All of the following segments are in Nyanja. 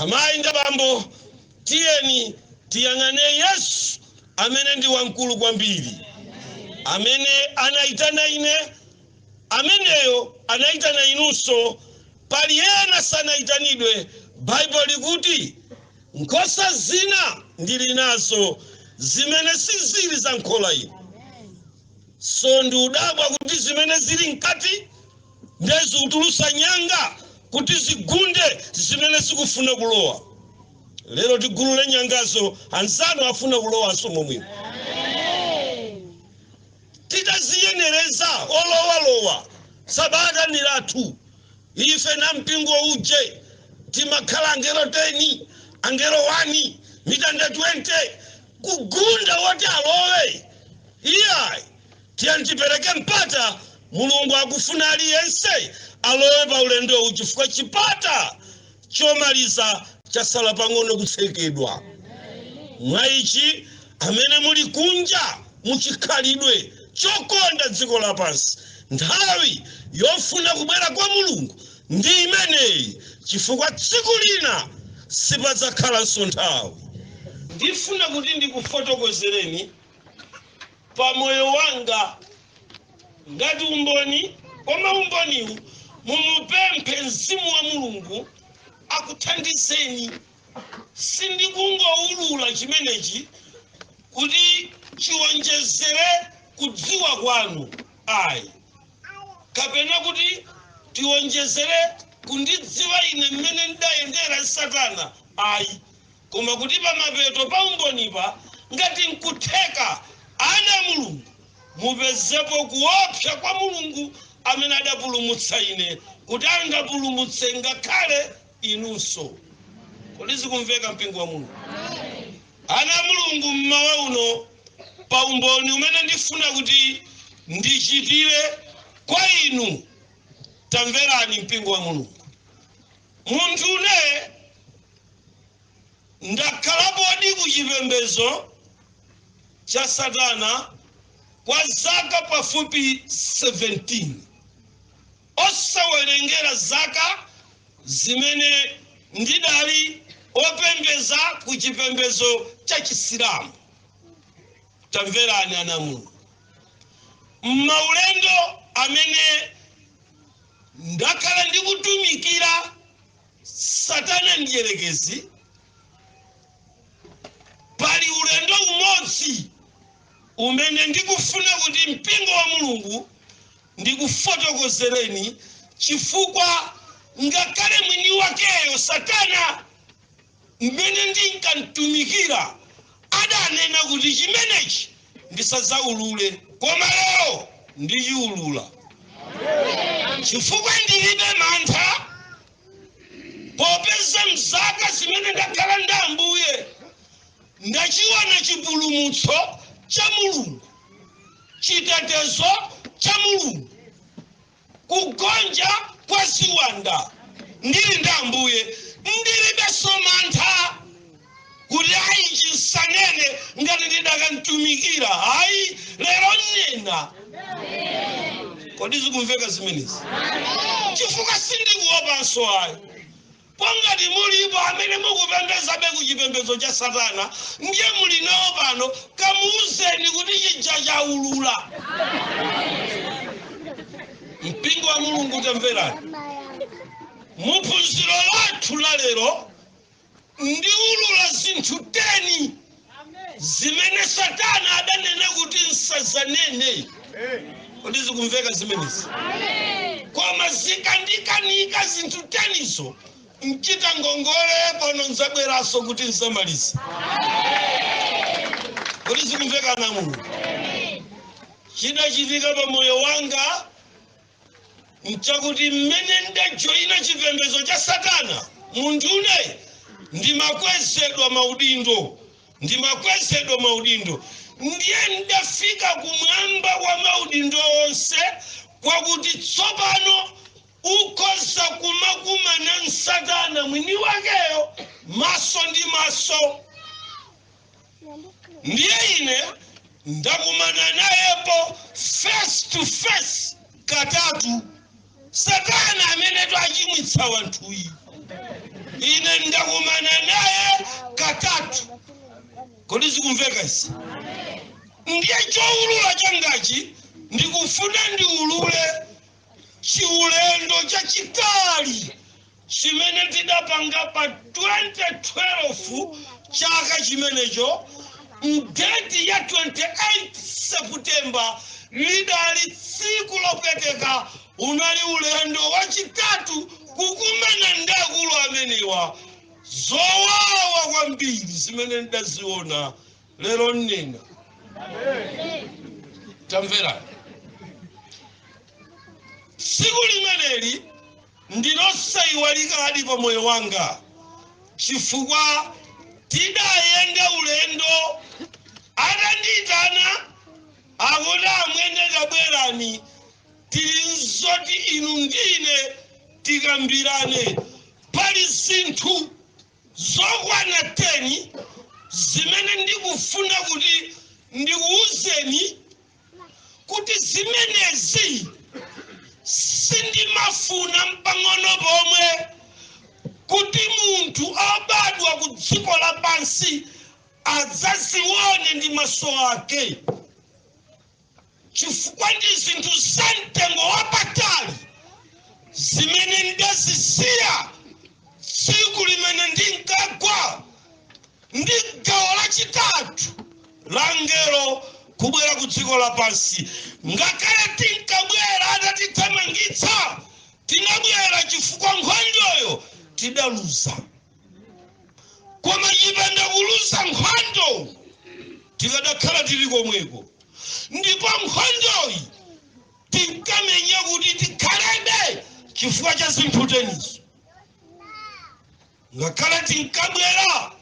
Amayi ndi abambo, tiyeni tiyang'ane Yesu amene ndi wamkulu kwambiri, amene anayitana ine, ameneyo anayitana inunso. Pali ena sanayitanidwe. Baibulo likuti, "Nkhosa zina ndili nazo zimene sizili za nkhola ino." So ndi udabwa kuti zimene zili mkati ndezikutulusa nyanga kuti zigunde zimene zikufuna kulowa. Lero tigulule nyangazo, anzanu afuna kulowanso momwemo. Titaziyenereza olowalowa, sabata ndi lathu ife na mpingo uje timakhala angelo 10, angelo 1, mitanda 20, kugunda woti alowe. Iyayi, tiyeni tipereke mpata. Mulungu akufuna aliyense alowe pa ulendowu, chifukwa chipata chomaliza chasala pang'ono kutsekedwa. Mwa ichi, amene muli kunja muchikhalidwe chokonda dziko lapansi, nthawi yofuna kubwera kwa Mulungu ndi imeneyi, chifukwa tsiku lina sipadzakhalanso nthawi. Ndifuna kuti ndikufotokozereni pa moyo wanga ngati umboni, koma umboniwu mumupemphe Mzimu wa Mulungu akuthandizeni. Sindikungoulula chimenechi kuti chiwonjezere kudziwa kwanu, ayi, kapena kuti tiwonjezere kundidziwa ine mmene ndidayendera Satana, ayi, koma kuti pamapeto pa umbonipa, ngati nkutheka, ana a Mulungu mupezepo kuopsa kwa Mulungu amene adapulumutsa ine, kuti angapulumutse ngakhale inunso. Kodi zikumveka, mpingo wa Mulungu? Ana a Mulungu, mmawa uno pa umboni umene ndifuna kuti ndichitire kwa inu, tamverani, mpingo wa Mulungu. Munthu une ndakhalapodi ku chipembedzo cha Satana kwa zaka pafupi 17, osawerengera zaka zimene ndidali opembeza ku chipembedzo cha Chisilamu. Tamverani, ana Mulungu, maulendo amene ndakhala ndikutumikira Satana Mdierekezi, pali ulendo umodzi umene ndikufuna kuti mpingo wa Mulungu ndikufotokozereni, chifukwa ngakhale mwini wakeyo Satana mmene ndinkamtumikira adanena kuti chimenechi ndisadzaulule, koma lero ndichiulula chifukwa ndilibe mantha, popeza mzaka zimene ndakhala ndi Ambuye ndachiona chipulumutso cha Mulungu, chitetezo cha Mulungu, kugonja kwa ziwanda. Ndili ndi Ambuye, ndilibenso mantha kuti ayi, chinsanene ngati ndidakantumikira. Ayi, lero nena. Kodi zikumveka zimenezi? Chifukwa sindikuopanso, ayi. Pongati mulipo amene mukupembezabe ku chipembedzo cha Satana, ndiye muli nawo pano, kamuuzeni kuti chija chaulula. Mpingo wa Mulungu, tamverani, muphunziro lathu la lero ndiulula zinthu 10 zimene Satana adanena kuti nsazanene. Kodi zikumveka zimenezi? Koma zikandikanika zinthu 10zo, mchita ngongole pano, nzabweranso kuti nzamalize. Kodi zikumveka, ana Mulungu? Chidachitika pa moyo wanga nchakuti mmene ndajoyina chipembedzo cha Satana, munthune ndimakwezedwa maudindo, ndimakwezedwa maudindo, ndiye ndafika kumwamba kwa maudindo onse, kwakuti tsopano ukhoza kumakumana nsatana mwini wakeyo maso ndi maso. Ndiye ine ndakumana nayepo face to face katatu, Satana amene twachimwitsa wanthuyi. Ine ndakumana naye katatu. Kodi zikumveka izi? Ndiye choulula changachi ndikufuna ndiulule chiulendo chachitali chimene tidapanga pa 2012, chaka chimenecho, m'date ya 28 September. Lidali tsiku lopweteka. Unali ulendo wachitatu kukumana ndi akulu amenewa. Zowawa kwambiri zimene ndaziona lero nnena. Tamverani, tsiku limeneli ndilosayiwalikadi pa moyo wanga, chifukwa tidayenda ulendo. Atandiyitana akuti, "Amwene, tabwerani, tili nzoti inu ndine tikambirane. Pali zinthu zokwana 10 zimene ndikufuna kuti ndikuwuzeni kuti zimenezi sindimafuna mpang'ono pomwe kuti munthu obadwa ku dziko lapansi adzazione ndi maso ake, chifukwa ndi zinthu za mtengo wapatali zimene ndazisiya tsiku limene ndinkagwa ndi gawo lachitatu la ngelo kubwera ku dziko lapansi. Ngakhale tinkabwera atatithamangitsa, tinabwera chifukwa nkhondoyo tidaluza. Koma chipanda kuluza nkhondo, tikadakhala tili komweko. Ndipo nkhondoyi tinkamenya kuti tikhalebe chifukwa cha zinthu 10zo. Ngakhale tinkabwera,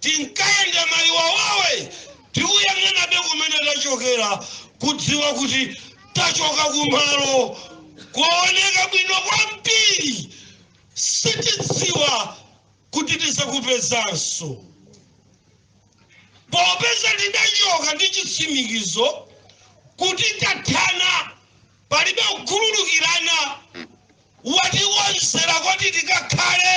tinkayenda mayiwawawe, tikuyang'anabe kumene tachokera, kudziwa kuti tachoka kumalo kuoneka bwino kwambiri. Sitidziwa kuti tizakupezanso, popeza tidachoka ndi chitsimikizo kuti tathana, palibe kukhululukirana. Watiwonzera kuti tikakhale,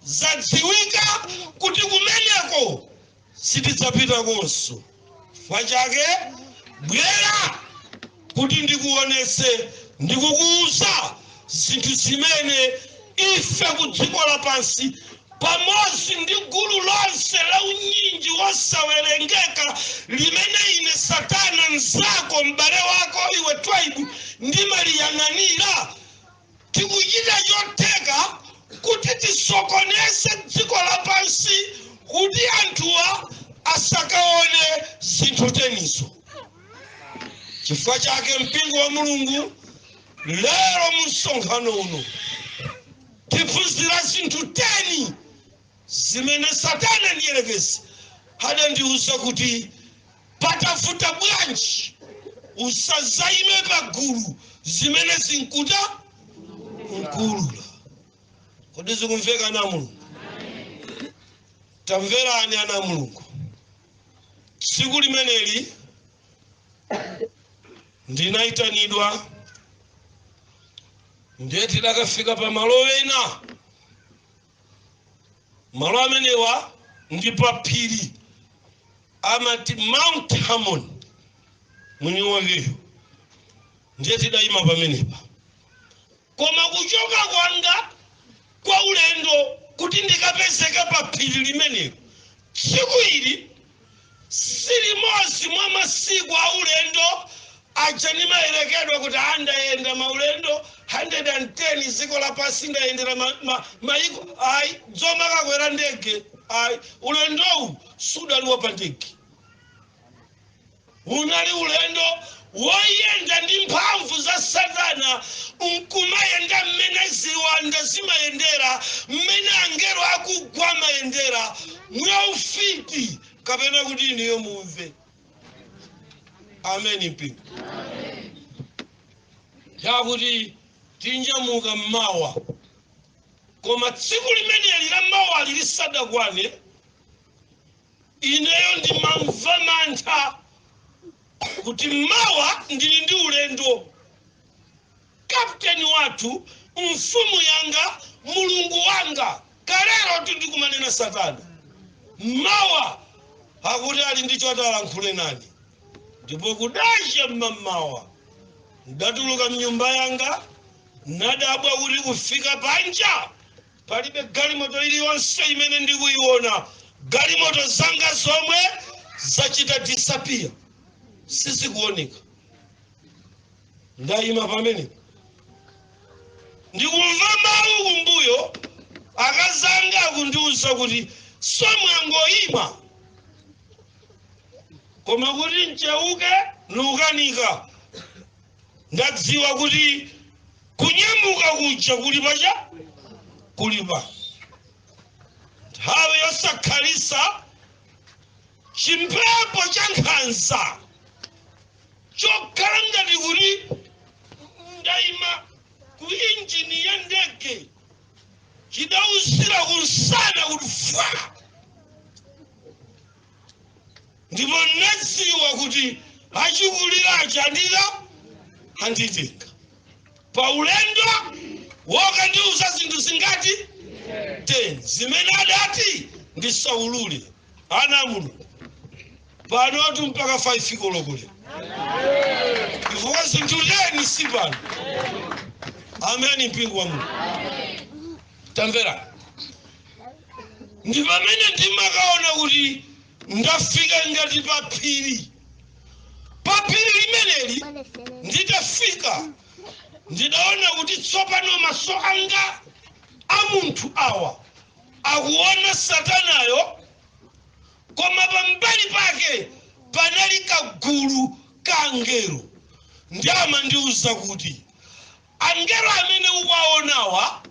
zadziwika kuti kumeneko sitidzapitakonso. Chifukwa chake bwera kuti ndikuonese, ndikukuuza zinthu zimene ife ku dziko lapansi pamodzi ndi gulu lonse la unyinji wosawerengeka limene ine Satana mzako, m'bale wako iwe Twaibu, ndimaliyang'anira, tikuchita chotheka kuti tisokoneze dziko lapansi kuti anthuwa asakaone zinthu 10zo. Chifukwa chake, mpingo wa Mulungu, lero mu msonkhano uno tiphunzira zinthu 10 zimene Satana ndiyelekezi adandiuza kuti patafuta bwanji usazayime pagulu zimene zinkuta nkulula. Kodi zikumveka, ana Mulungu? Tamverani, ana Mulungu, tsiku limeneli ndinayitanidwa. Ndiye tidakafika pa malo ena. Malo amenewa ndi pa phiri, amati Mount Hermon mwini wakeyo. Ndiye tidayima pamenepa. Koma kuchoka kwanga kwa ulendo kuti ndikapezeke pa phiri limenelo tsiku ili, si limodzi mwa masiku a ulendo aja ndimayerekedwa kuti andayenda maulendo 110 dziko lapansi, ndayendera mayiko. Ayi, dzomakakwera ndege ayi. Ulendowu sudaliwo pa ndege, unali ulendo woyenda ndi mphamvu za Satana, nkumayenda mmene ziwanda zimayendera, mmene angelo akugwa amayendera, mwaufiti, kapena kuti iniyo mumve ameni. Mpingo, yakuti tinjamuka mmawa, koma tsiku limeneli la mmawa lisadakwane, ineyo ndimamva mantha kuti mmawa ndili ndi ulendo. Kapteni wathu, mfumu yanga, Mulungu wanga. Kalero tindikumanena Satana mmawa akuti ali ndi chotalankhule nani. Ndipo kudacha mmamawa ndatuluka mnyumba yanga, nadabwa kuti kufika panja palibe galimoto iliyonse imene ndikuiona. Galimoto zanga zomwe zachita disappear, sizikuoneka. Ndayima pamene ndikumva mawu kumbuyo, akazanga akundiwuza kuti somwangoyima, koma kuti ncheuke nukanika. Ndadziwa kuti kunyamuka kuja kuli pacha, kuli pa nthawi yosakhalisa. Chimphepo cha nkhanza chokhala ngati kuti ndayima ku injini ya ndege chidawuzira kunsana kuti fwa, ndipo nadziwa kuti achikulirachi anditenga pa ulendo wokandiuza zinthu zingati 10 zimene adati ndisaulule. Ana a Mulungu, panotu mpaka 5 kolokole, chifukwa zinthu 10 si pano. Ameni, mpingo wa Mulungu, tamvera. Ndi pamene ndimakaona kuti ndafika ngati pa phiri. Pa phiri limeneli nditafika, ndidaona kuti tsopano maso anga a munthu awa akuona Satanayo, koma pambali pake panali kagulu ka angelo. Ndi amandiwuza kuti angelo amene ukuwaonawa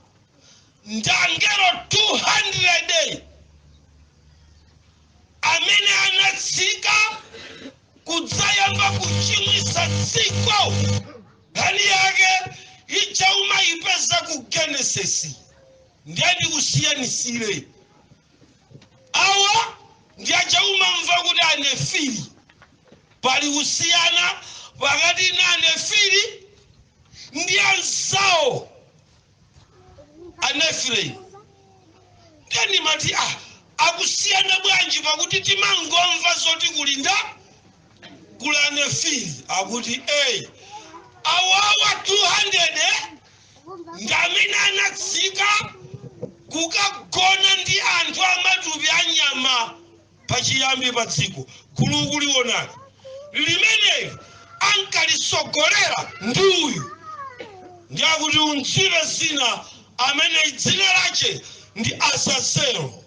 ndi angelo 200 amene anatsika kudzayamba kuchimwisa dziko. Nkhani yake ija umayipeza ku Genesis. Ndiye ndikusiyanisire, awa ndi aja umamva kuti Anefili. Pali kusiyana pakati na Anefili ndi anzawo Anefilei. Ndiye ndimati, ah, akusiyana bwanji, pakuti timangomva zoti kulinda kuli Anefili? Akuti ey, awawa 200 ndi amene anatsika kukagona ndi anthu amatupi anyama pachiyambi pa dziko. Gulu kulionali limeneli ankalisogolera ndi uyu, ndi akuti undziwe zina, amene dzina lache ndi Azazelo,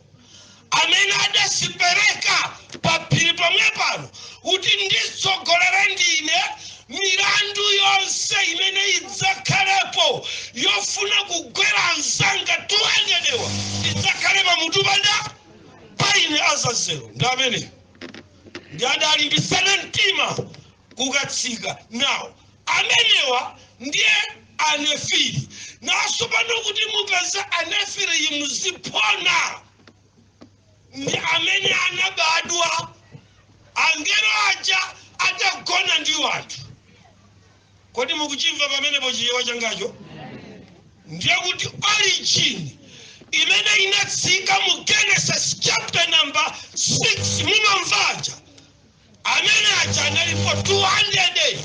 amene adasipereka pa phiri pomwe pano kuti nditsogolere ndine milandu yonse imene idzakhalepo yofuna kugwera anzanga 200 wa, idzakhale pamutu panda paine. Azazelo ndi amene ndi adalimbisana mtima kukatsika nawo. Amenewa ndiye Anefili. Naso pano kuti mupeze Anefili muziphona, ndi amene anabadwa angelo aja atagona ndi wanthu. Kodi mukuchimva pamenepo chiyewa changacho? Ndiye kuti origin imene inatsika mu Genesis chapter number 6 mumamvaja, amene aja analipo 200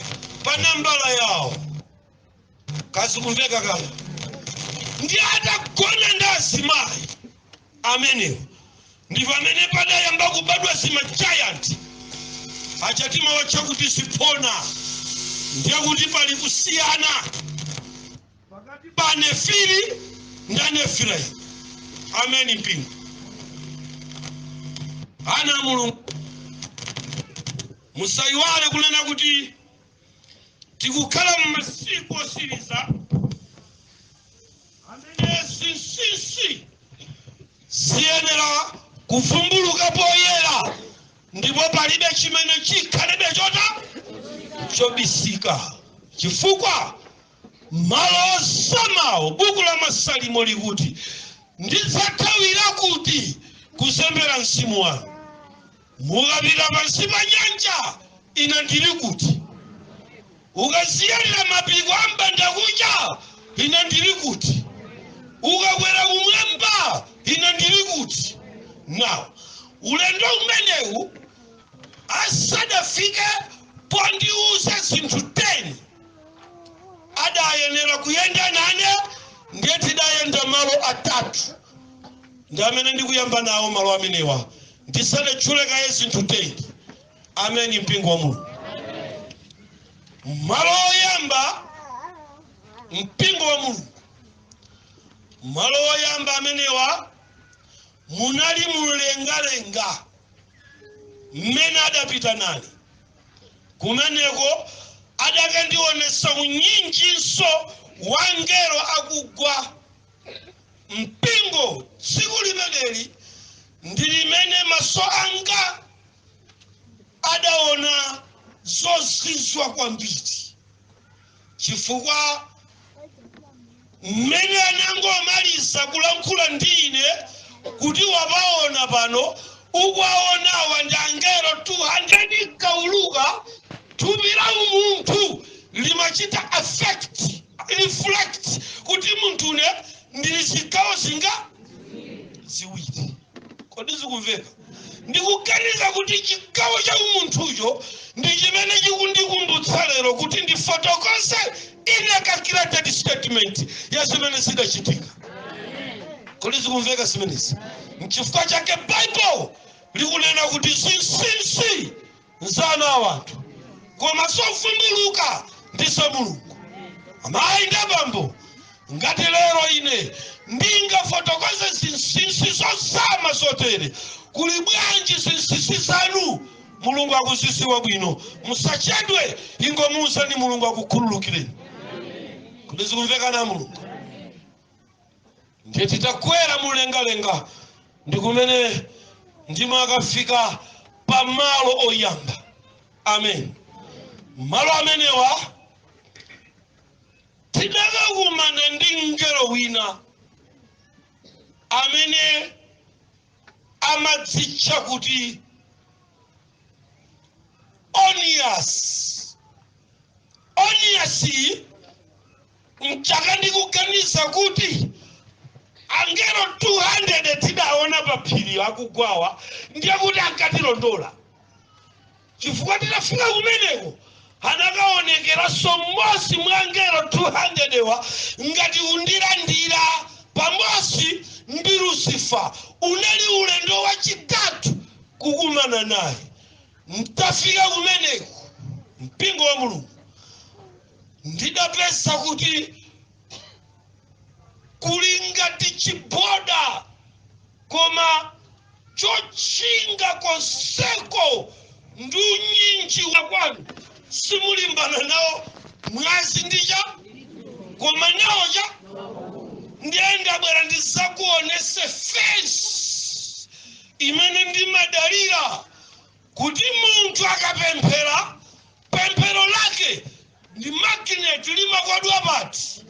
pa nambala yawo. Kazi kumveka kale? Ndi atagona ndi azimayi amenewo ndi pamene padayamba kubadwa zima giant achatima watcha kuti ziphona. Ndiye kuti pali kusiyana pakati pa Anefili ndi Anefilai. Ameni, mpingo. Ana a Mulungu, musayiwale kunena kuti tikukhala m'masiku osiriza amene zinsinsi ziyenera kuvumbuluka poyera, ndipo palibe chimene chikhalebe chota chobisika, chifukwa malo ozamawo, buku la Masalimo likuti, "Ndidzathawira kuti kuzembera mzimu wanu? Mukapita pansi pa nyanja, ine ndili kuti? Ukaziyalira mapiko ambanda kucha, ine ndili kuti?" Ukakwera kumwamba, ine ndili kuti? Now, ulendo umenewu, asadafike pondiuza zinthu 10, adayenera kuyenda nane. Ndiye tidayenda malo atatu, ndi amene ndikuyamba nawo malo amenewa ndisanatchule kaye zinthu 10. Ameni, mpingo wa Mulungu. Malo oyamba, mpingo wa Mulungu, malo oyamba amenewa munali mumlengalenga. Mmene adapita nane kumeneko, adakandionesa unyinjinso wa angelo akugwa. Mpingo, tsiku limeneli ndi limene maso anga adaona zozizwa kwambiri, chifukwa mmene anangomaliza kulankhula ndi ine kuti wapaona pano, ukwaonawa ndi angelo 200 kauluka. Thupi la munthu limachita affect, reflect kuti munthune ndili zigawo zinga ziwiri. Kodi zikumveka? Ndikuganiza kuti chigawo cha umunthucho ndi chimene chikundikumbutsa lero kuti ndifotokoze ine calculated statement ya zimene zidachitika. Kodi zikumveka zimenezi? Nchifukwa chake Bible likunena kuti zinsinsi nzana wanthu, koma zovumbuluka ndizo Mulungu. Amayi ndi abambo, ngati lero ine ndingafotokoze zinsinsi zozama zotere, kuli bwanji zinsinsi zanu? Mulungu akuziziwa bwino. Musachedwe, ingomuuzani Mulungu akukhululukireni. Kuti zikumvekana, Mulungu? Ndiye titakwera mumlengalenga, ndi kumene ndimakafika pamalo oyamba. Amen. Malo amenewa tidakakumana ndi mngelo wina amene amadzitcha kuti Onias. Onias, mchaka ndikuganiza kuti angelo 200 tidaona pa phiri akugwawa, ndiye kuti ankatilondola, chifukwa titafika kumeneko anakaonekeranso mmodzi mwa angelo 200 wa ngati undilandira pamodzi ndi Lucifer. Unali ulendo wachitatu kukumana naye. Mtafika kumeneko, mpingo wa Mulungu, ndidapeza kuti kuli ngati chiboda, koma chotchinga konseko ndi unyinji wa kwanu. Simulimbana nawo mwazi ndicha, koma nawo cha. Ndiye ndabwera ndizakuonese fence imene ndimadalira kuti munthu akapemphera, pemphero lake ndi magnet, limakwadwa pati,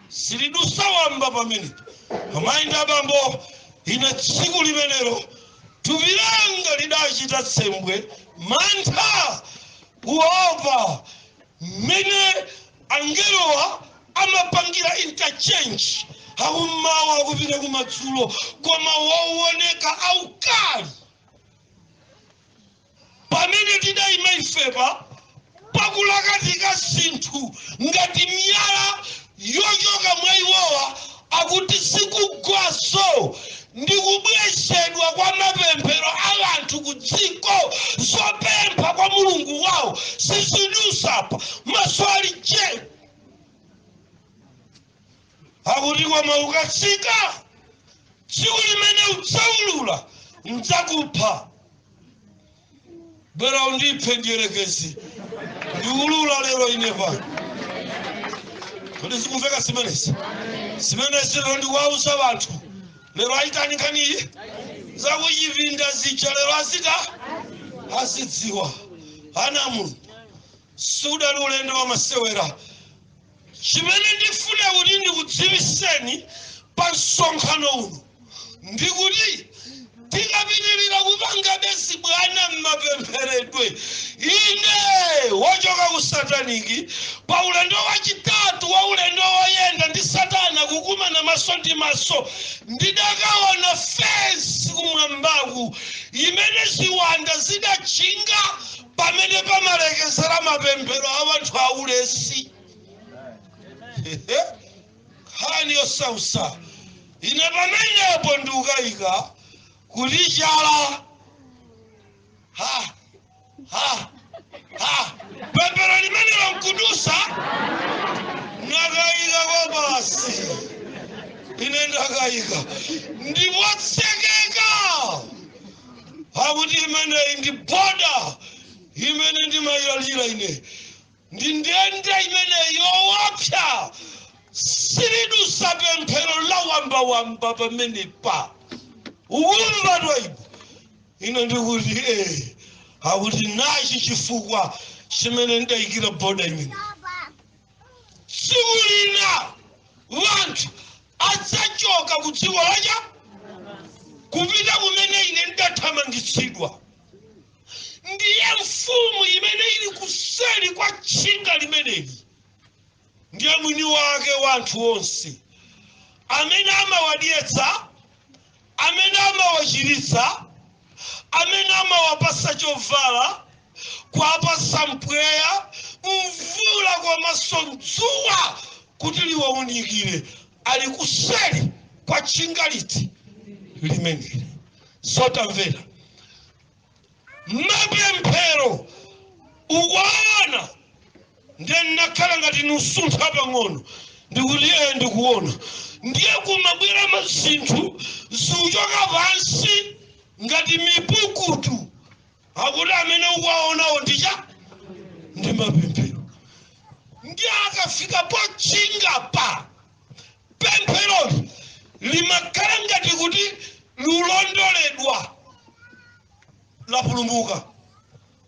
silidusa wamba pamenepo. Amayi ndi abambo, ine tsiku limenelo thupi langa lidachita tsembwe, mantha, kuopa mmene angelowa amapangira interchange, akummawa akupita kumadzulo, koma wooneka aukali. Pamene tidayima ifepa, pakulakatika zinthu ngati miyala yochoka mwa iwowa, akuti sikugwaso ndi kubwezedwa kwa mapemphero a anthu ku dziko. Zopempha kwa Mulungu wawo sizidusapa, maso ali che. Akuti koma ukatsika, tsiku limene udzaulula, ndzakupha. Bwera undiphe ndiyerekezi, ndiulula lero ine pano. Kodi zikumveka zimenezi? Zimenezi lero ndikuwauza anthu lero, ayitani nkhaniyi zakuchipinda zija lero azita azidziwa. Ana Mulungu, sudali ulendo wa masewera. Chimene ndifuna kuti ndikudziwiseni pa msonkhano uno ndikuti Tikapitirira kupanga besi bwana mmapempheredwe, ine wochoka ku sataniki pa ulendo wachitatu wa ulendo woyenda ndi satana kukumana maso ndi maso, ndidakaona fensi kumwambaku imene ziwanda zidatchinga pamene pamalekezera mapemphero a anthu aulesi. Nkhani yosausa. Ine pamenepo ndikukayika kuti chala ha ha ha pemphero limenelo nkudusa, nakayika kwabasi. Ine ndakayika, ndipotsekeka akuti imeneyi ndi border imene ndimayilalira ine, ndi ndende imene yowapsa, silidusa pemphero la wambawamba pamenepa. Ukumva twaibu? Ine ndikuti akuti nachi chifukwa chimene ndayikira border imene. Tsiku lina wanthu adzachoka ku dziko lacha kupita kumene ine ndathamangitsidwa. Ndiye mfumu imene ili kuseri kwa tchinga limeneli ndiye mwini wake wa anthu onse amene amawadyetsa, amene amawachiritsa, amene amawapasa chovala, kuwapasa mpweya, mvula komanso dzuwa kuti liwaunikire, ali kuseri kwa tchinga liti limeneli. Zotamvera mapemphero ukuona, ndiye ndinakhala ngati nusuntha pang'ono, ndikuti ndikuona. Ndiye kumabwera mazinthu zikuchoka pansi ngati mipukutu, akuti amene ukuwaonawo ndicha ndi mapemphero. Ndiye akafika pochinga pa pempheroli limakhala ngati kuti lulondoledwa, lapulumuka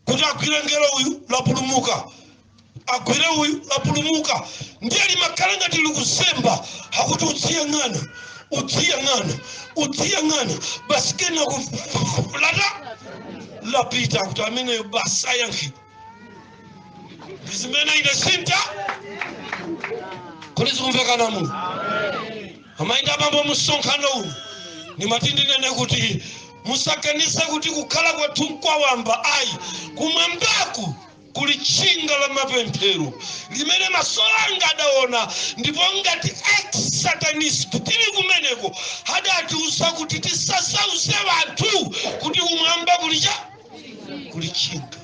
kuti agwire ngelo uyu, lapulumuka agwire uyu, lapulumuka. Ndiye limakhala ngati likuzemba, akuti udziyang'ana, udziyang'ana, udziyang'ana, basi kenako lata lapita, kuti ameneyo basi ayankhidwa. Ndi zimene ine sinta kuti zikumvekana muno. Amayi abambo, msonkhano uno ndimati ndinene kuti musaganize kuti kukhala kwathu nkwawamba, ayi. Kumwambaku kuli tchinga la mapemphero limene maso anga adaona, ndipo ngati ex-satanist tili kumeneko adatiuza kuti tisasause anthu kuti kumwamba kuli cha kuli tchinga.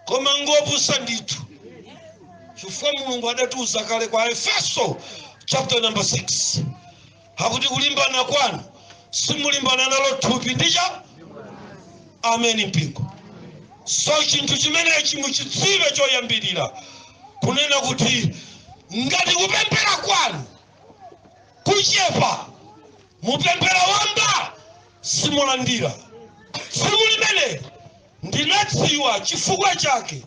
Koma ngopusa ndithu, chifukwa Mulungu adatiuza kale kwa Efeso chapter number 6 akuti kulimbana kwanu simulimbana nalo thupi ndicha. Ameni mpingo. So chinthu chimenechi muchidziwe choyambirira, kunena kuti ngati kupemphera kwanu kuchepa, mupemphera wamba simulandira. Tsiku limene ndinadziwa chifukwa chake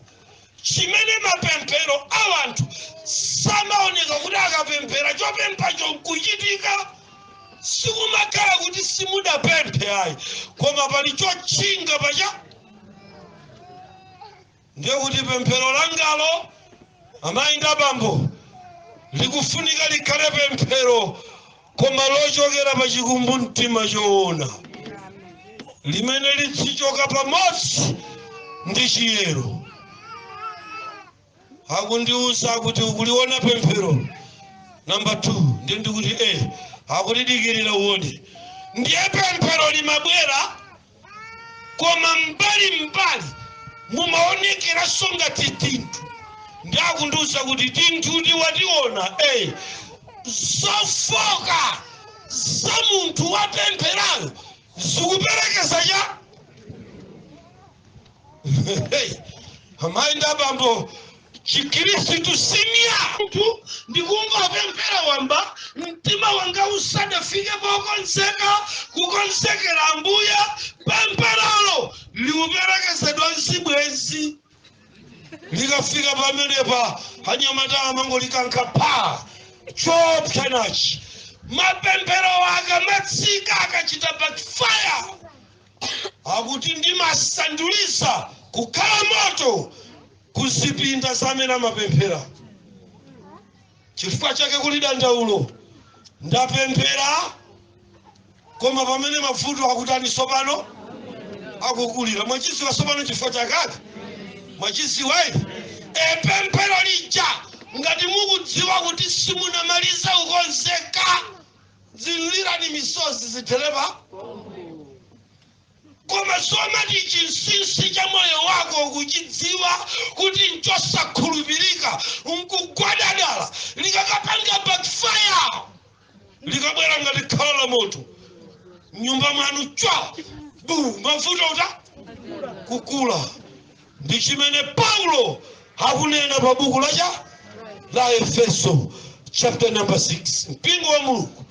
chimene mapemphero a anthu samaoneka kuti akapemphera chopemphacho nkuchitika, sikumakhala kuti simudapemphe ayi, koma pali chotchinga pacha. Ndiye kuti pemphero langalo, amayi ndi abambo, likufunika likhale pemphero koma lochokera pa chikumbu mtima choona, limene lidzichoka pamodzi ndi chiyero. Akundiuza kuti ukuliona pemphero namba 2, ndiye ndikuti akuti dikirira uone. Ndiye pemphero limabwera, koma mbali mbali mumaonekeranso ngati tinthu. Ndi akundiuza kuti tinthu ndiwationa zofoka za munthu wapempherayo zikuperekeza cha. Hey, amayi ndi abambo, Chikhristu simya munthu ndikumva pemphera wamba mtima wanga usadafike pokonzeka kukonzekera Ambuye, pempherolo likuperekezedwa mzibwezi. Likafika pamenepa anyamata amangolikankha pa chopsa nachi. Mapemphero akamatsika, akachita backfire, akuti ndimasanduliza kukhala moto kuzipinda zamene amapemphera. Chifukwa chake kuli dandaulo: ndapemphera, koma pamene mavuto akutani sopano? Akukulira. Mwachiziwa sopano chifukwa chakake? Mwachiziwa iti? Epemphero lija, ngati mukudziwa kuti simunamalize kukonzeka, zilirani misozi ziterepa. Koma somati chinsinsi cha moyo wako kuchidziwa kuti nchosakhulupirika, nkugwadadala, likakapanga backfire, likabwera ngati khala la moto mnyumba mwanu, chwa bu, mavuto uta kukula. Ndi chimene Paulo akunena pa buku lacha la Efeso chapter number 6. Mpingo wa Mulungu,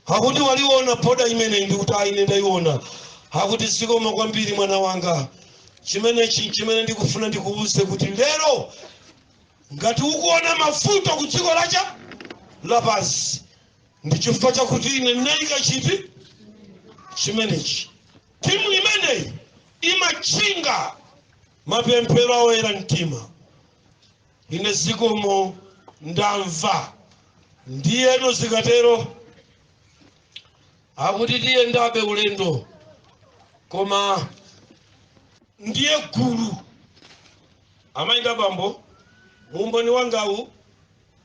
akuti waliona border imene? Ndikuti aine, ndayiona. Akuti zikoma kwambiri, mwana wanga. Chimenechi chimene ndikufuna ndikuwuze kuti lero ngati ukuona mavuto ku dziko lacha lapansi, ndi chifukwa chakuti ine ndinayika chiti chimenechi. Timu imeneyi imatchinga mapemphero awoyera mtima. Ine zikomo, ndamva. Ndiyeno zikatero, akuti tiyendabe ulendo, koma ndiye gulu. Amayi ndi abambo, mumboni wangawu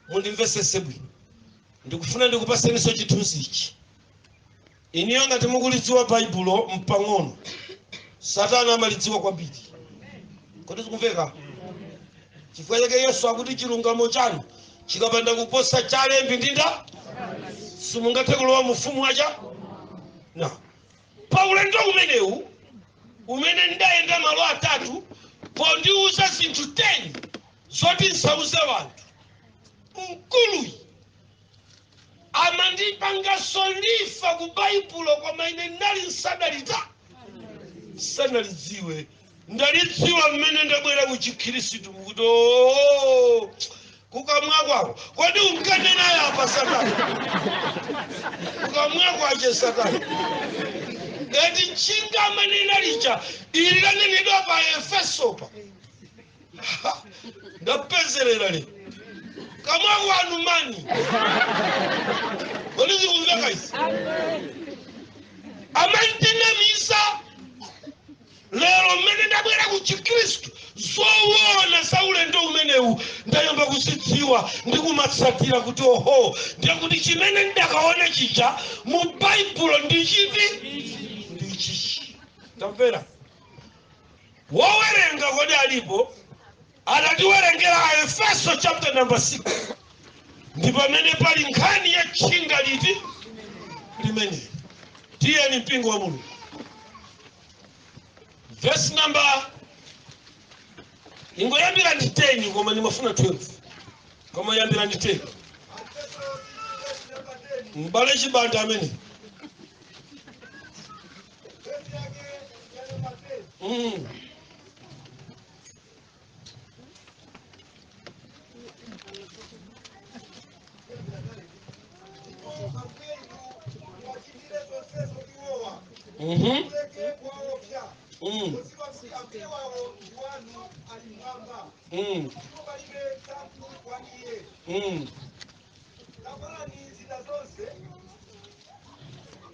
mundimvesese bwino. Ndikufuna ndikupaseniso chithunzi ichi. Iniyo ngati mukulidziwa Baibulo mpang'ono, Satana amalidziwa kwambiri. Kodi zikumveka? Chifukwa chake Yesu akuti chilungamo chanu chikapanda kuposa chalembi ndinda, simungathe kulowa mufumu wacha na. Pa ulendo umenewu umene ndayenda malo atatu, pondiuza zinthu 10 zoti nsauze wanthu, mkuluyi amandipangaso refer ku Baibulo, koma ine ndali nsadalita, sanalidziwe. Ndalidziwa mmene ndabwera ku Chikhristu, kuti oo, kukamwa kwako kodi unkanenayo apa Satana? Kukamwa kwache Satana eti nchinga amanena lija ili lanenedwa pa Efeso pa. Ha, ndapezerera lero kamwa kwanu mani. Kodi zikumveka izi? Amandinamisa. Lero mmene ndabwera ku Chikhristu, zoona za ulendo umenewu ndayamba kuzidziwa ndi kumatsatira, kuti oho, ndiye kuti chimene ndakaona chija mu Baibulo ndi chiti? Ndi chichi. Tamvera, wowerenga kodi alipo? Atatiwerengera Aefeso chapter number 6, ndi pamene pali nkhani ya tchinga liti limeneli. Tiyeni, mpingo wa Mulungu, verse number ingoyambira ndi 10, koma ndimafuna 12, koma yambira ndi 10, m'bale Chibanda amene. Verse yake ya namba 10. Ndipo Ambuye inu muwachitire zonsezo iwowa, muleke kuwaopsa, podziwa kuti Ambuye wawo ndi wanu ali mmwamba, ndipo palibe tsankho kwa iye. Tavalani zida zonse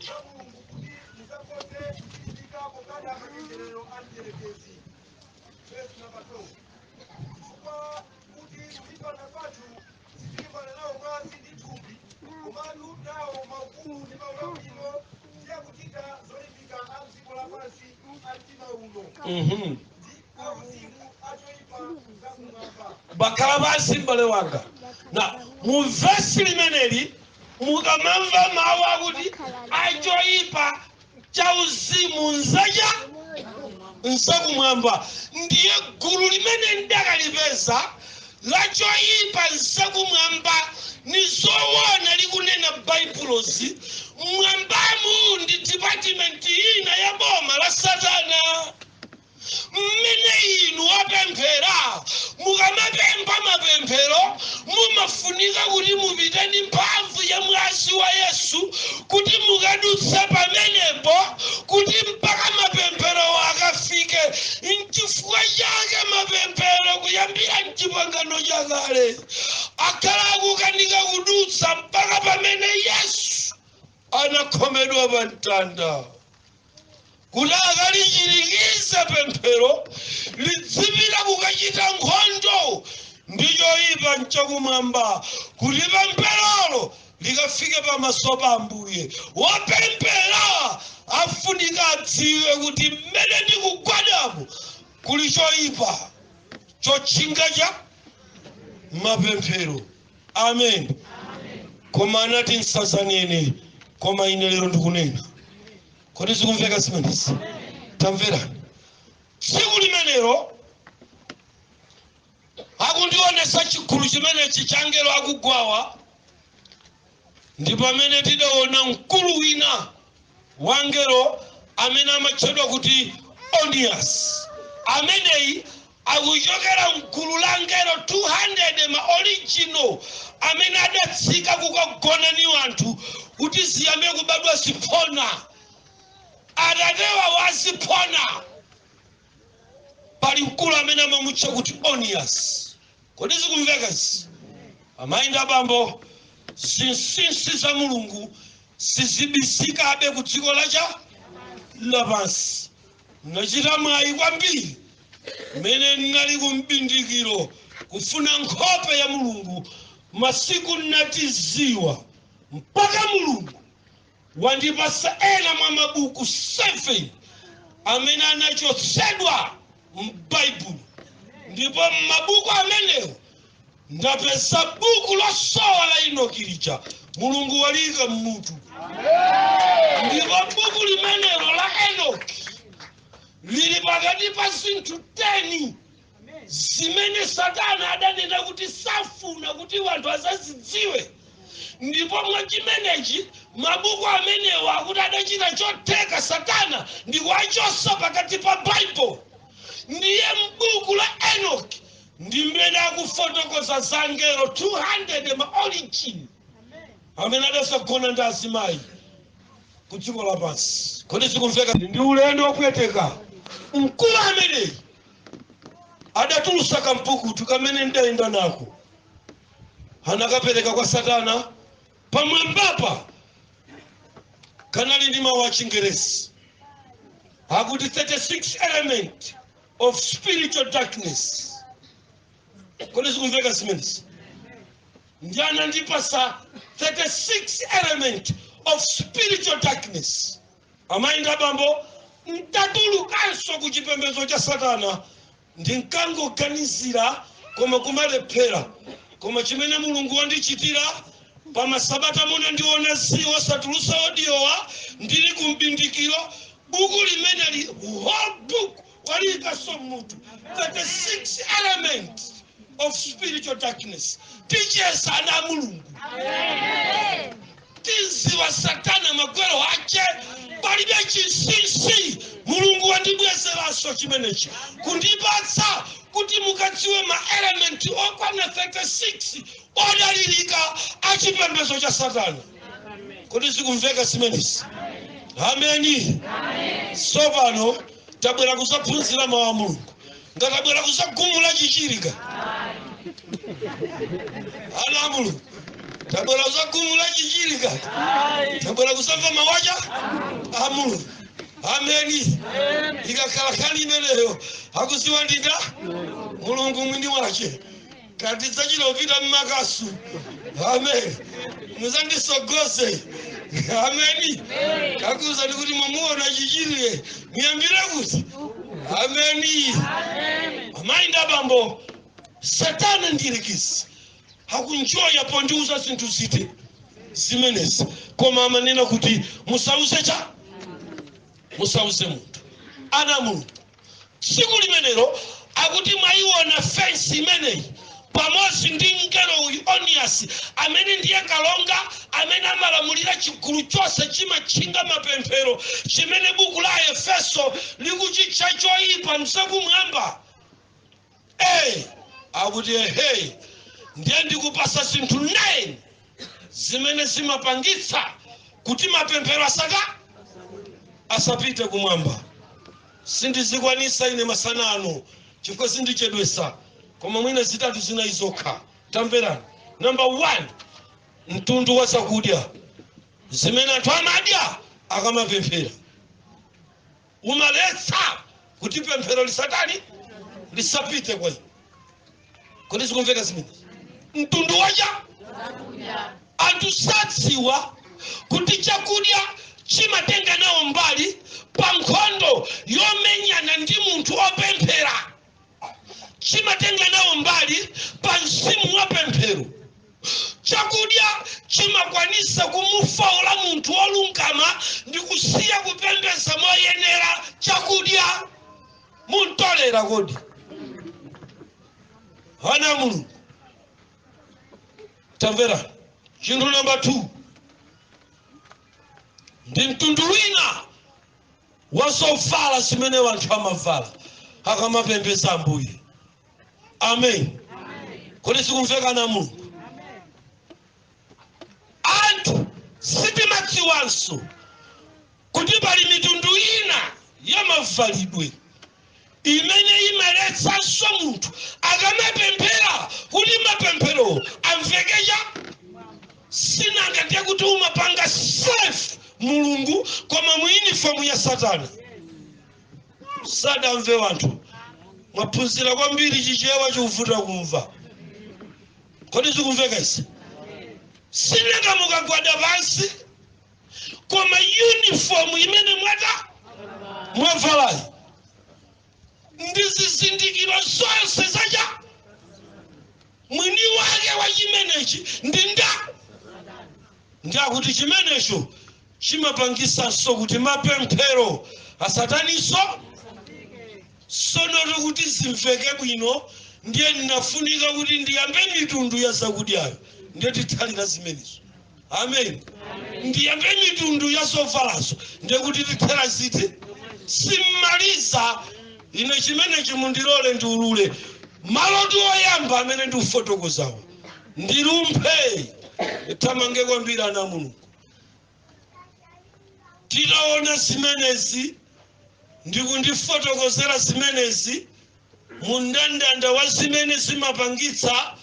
za Mulungu kuti mudzakhoze kuchilimika pokana machenjerero a mdierekezi. Verse number 12. Chifukwa kuti kulimbana kwathu sitilimbana nawo mwazi ndi thupi, komatu nawo maukulu ndi maulamuliro ndi akuchita zolimbika a mdziko lapansi a mdima uno, ndi auzimu achoyipa zakumwamba. Bakhala pansi, m'bale wanga. Na mu vesi limeneli, mukamamva mawu akuti achoyipa chauzimu nzacha nzakumwamba, ndiye gulu limene ndakalipeza lachoyipa nzakumwamba. Ni zoona likunena Baibulozi, mwambamu ndi department ina ya boma la Satana. Mmene inu wapemphera, mukamapempha mapemphero, mumafunika kuti mupite ndi mphamvu ya mwazi wa Yesu kuti mukadutse pamenepo, kuti mpaka mapemphero akafike. Nchifukwa chake mapemphero kuyambira mchipangano chakale akhala akukanika kudutsa mpaka pamene Yesu anakhomedwa pa mtanda, kuti akalichirikize pemphero lidzipita kukachita nkhondo ndi choyipa mchakumwamba, kuti pempherolo likafike pamaso pa Ambuye. Wopemphera afunika adziwe kuti mmene ndikugwadapo kuli choyipa chotchinga cha mapemphero. Amen. Koma anati nsazanene, koma ine lero ndikunena. Kodi zikumveka zimenezi? Tamverani, tsiku limenelo akundionesa chigulu chimenechi cha angelo akugwawa, ndi pamene tidaona mkulu wina wangelo amene amatchedwa kuti Onias. Ameneyi akuchokera mgulu la angelo 200 ma original amene adatsika kukagona ni anthu kuti ziyambe kubadwa ziphona. Atatewa waziphona, pali mkulu amene amamutcha kuti Onias. Kodi zikumveka izi, amayi ndi abambo? Zinsinsi za Mulungu sizibisikabe ku dziko lacha lapansi. Nachita mwayi kwambiri mmene ndinali kumbindikiro kufuna nkhope ya Mulungu masiku nnatiziwa, mpaka Mulungu wandipasa ena mwa mabuku 7 amene anachotsedwa m'Baibulo. Ndipo m'mabuku amenewo ndapeza buku losowa la Enoki lija, Mulungu waliyika mmutu. Ndipo buku limenelo la Enoki lili pakati pa zinthu 10 zimene Satana adanena kuti safuna kuti wanthu azazidziwe. Ndipo mwa chimenechi mabuku amenewa akuti adachita chotheka Satana ndi kuwachosa pakati pa Baibulo. Ndiye m'buku la Enoki ndi mmene akufotokoza za angelo 200 ma origin amene adasagona ndi azimayi ku dziko lapansi. Kodi zikumveka? Ndi ulendo wopweteka. Mkulu ameneyi adatulusa kampukutu kamene ndayenda nako, anakapereka kwa Satana. Pamwambapa kanali ndi mawu a Chingerezi akuti 36 element of spiritual darkness. Kodi zikumveka zimenezi? Ndi anandipasa 36 element of spiritual darkness. Amayi ndi abambo, ntatulukanso ku chipembedzo cha Satana, ndinkangoganizira koma kumalephera. Koma chimene Mulungu wandichitira pamasabata muno, ndiona ziwo satulusa audiowa, ndili kumbindikiro, buku limeneli, whole book, waliyikaso mutu 36 element of spiritual darkness. Ticheza ana Mulungu, tiziwa Satana magwero ache, palibe chinsinsi. Mulungu wandibwezeranso chimenechi kundipatsa kuti mukadziwe ma element okwana 36 odalirika achipembedzo cha Satana. Kodi zikumveka zimenezi? Ameni. Tsopano tabwera kuzaphunzira mawu a Mulungu, ngatabwera kuzagumula chichirika. Ana a Mulungu, tabwera kuzagumula chichirika, tabwera kuzamva mawacha a Mulungu. Ameni. Ikakhala nkhani imeneyo, akuziwa ndinda Mulungu mwini wache kati dzachilopita mmakasu. Amen. Muzandisogose. Ameni. Kakuza ndikuti mwamuona chichirire, muyambire kuti ameni. Amayi ndi abambo, Satana ndirekisi akunjoya pondiuza zinthu zite zimenezi, koma amanena kuti musauze cha musauze munthu. Ana Mulungu, tsiku limenelo akuti mwayiona fensi imeneyi. Pamodzi ndi mngelo uyu Onias, amene ndiye kalonga amene amalamulira chigulu chonse chimatchinga mapemphero, chimene buku la Efeso likuchitcha choyipa mzakumwamba. Akuti ehe, ndiye ndikupasa zinthu 9 zimene zimapangitsa kuti mapemphero asapite kumwamba. Sindizikwanisa ine masana ano chifukwa sindichedwesa, koma mwina zitatu zinayi zokha. Tamverani. Number 1, mtundu wa zakudya zimene anthu amadya akamapemphera umaletsa kuti pemphero lisatani, lisapite kwa iwo. Kodi zikumveka zimene? Mtundu wacha anthu sadziwa kuti chakudya chimatenga nawo mbali pa nkhondo yomenyana ndi munthu opemphera, chimatenga nawo mbali pa mzimu wa pemphero. Chakudya chimakwanisa kumufaula munthu wolungama ndi kusiya kupembedza moyenera. Chakudya muntolera kodi hana Mulungu? Tamvera, chinthu namba 2 ndi mtundu wina wa zovala zimene wanthu amavala akamapembedza Ambuye. Amen. Kodi sikumveka na Mulungu? Anthu sitimadziwanso kuti pali mitundu ina ya mavalidwe imene imaletsanso munthu akamapemphera kuti mapemphero amvekecha. Sinanga ndiye kuti umapanga serve Mulungu koma mu uniform ya Satana. Sadamve wanthu, mwaphunzira kwambiri Chichewa chikuvuta kumva. Kodi zikumveka izi? Sinanga mukagwada pansi, koma uniform imene mwavalayi ndi zizindikiro zonse zacha mwini wake wa chimenechi ndi nda. Ndiakuti chimenecho chimapangisanso kuti mapemphero asataniso sonoti kuti zimveke bwino. Ndiye ndinafunika kuti ndiyambe mitundu ya zakudyayo, ndiye tithalira zimenezo. Amen. Ndiyambe mitundu ya zovalazo, ndiye kuti tithera ziti simmaliza ine. Chimenechi mundilole ndiulule maloto oyamba amene ndiufotokozawa, ndilumphe thamange kwambiri. Ana Mulungu, titaona zimenezi ndikundifotokozera zimenezi mundandanda wa zimene zimapangitsa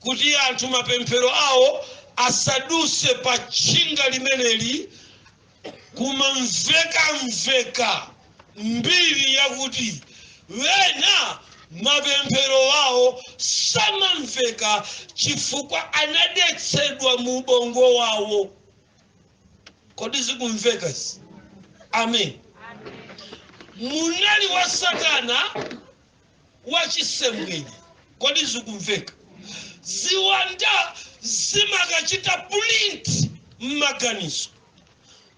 kuti anthu mapemphero awo asaduse pa tchinga limeneli, kumamvekamveka mbiri yakuti wena mapemphero awo samamveka chifukwa anadetsedwa mu ubongo wawo. Kodi zikumveka izi? Amen. Munali wa Satana wachisembwere. Kodi zikumveka? Ziwanda zimakachita print mmaganizo.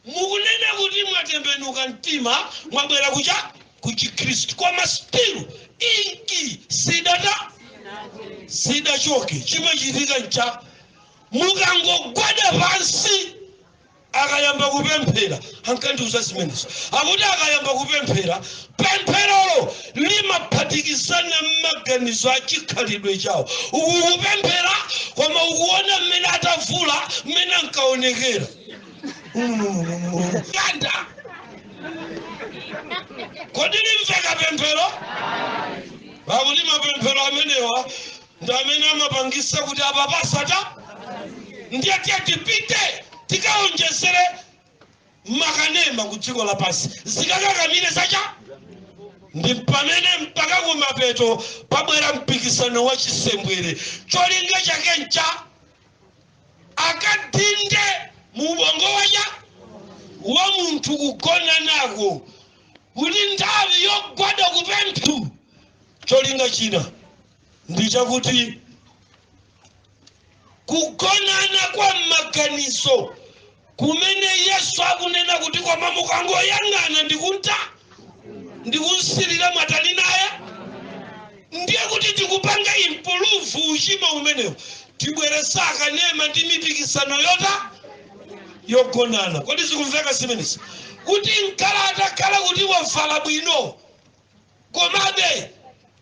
Mukunena kuti mwatembenuka mtima, mwabwera kucha kuchikhristu, koma still inki sidata sidachoke. Chimachitika ncha mukangogwada pansi akayamba kupemphera, ankandiuza zimenezo, akuti akayamba kupemphera, pempherolo limaphatikizana mmaganizo achikhalidwe chawo. Ukukupemphera koma ukuona mmene atavula, mmene ankaonekera ganda. Kodi limveka pemphero? Pakuti mapemphero amenewa ndi amene amapangisa kuti apa pasata. Ndiye tiye tipite tikaonjezere makanema ku dziko lapansi, zikakakamire zacha. Ndi pamene mpaka kumapeto pabwera mpikisano wa chisembwere. Cholinga chake ncha akadinde mu ubongo wacha wa munthu kugona nako kuti nthawi yogwada kupempha. Cholinga china ndi chakuti kugonana kwa maganizo kumene Yesu akunena kuti koma mukangoyang'ana ndikunta ndikunsilira mwatani naye. Ndiye kuti tikupanga improve uchimo umenewu, tibweresa akanema ndi mipikisano yota yogonana. Kodi zikumveka zimenezi? Kuti mkhala atakhala kuti wavala bwino, komabe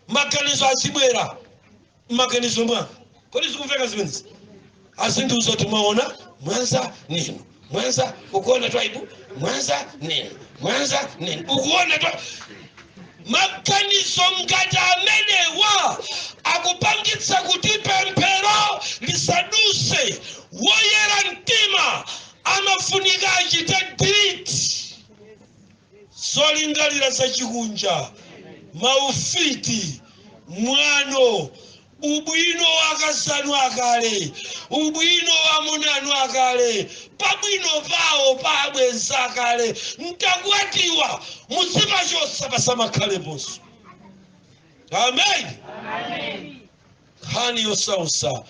maganizo azibwera m'maganizo mwanga. Kodi zikumveka zimenezi? Azindiuza kuti mwaona mwanza ninu mwanza ukuona Twaibu, mwanza ninu mwanza ninu ukuona twa. Maganizo ngati amenewa akupangitsa kuti pemphero lisaduse. Woyera mtima amafunika achite delete zolingalira zachikunja, maufiti, mwano, ubwino wakazanu akale, ubwino wa munanu akale, pabwino pawo pabweza akale. Mtakwatiwa muzimachosa pasamakhaleponso. Amen. Nkhani yosausa,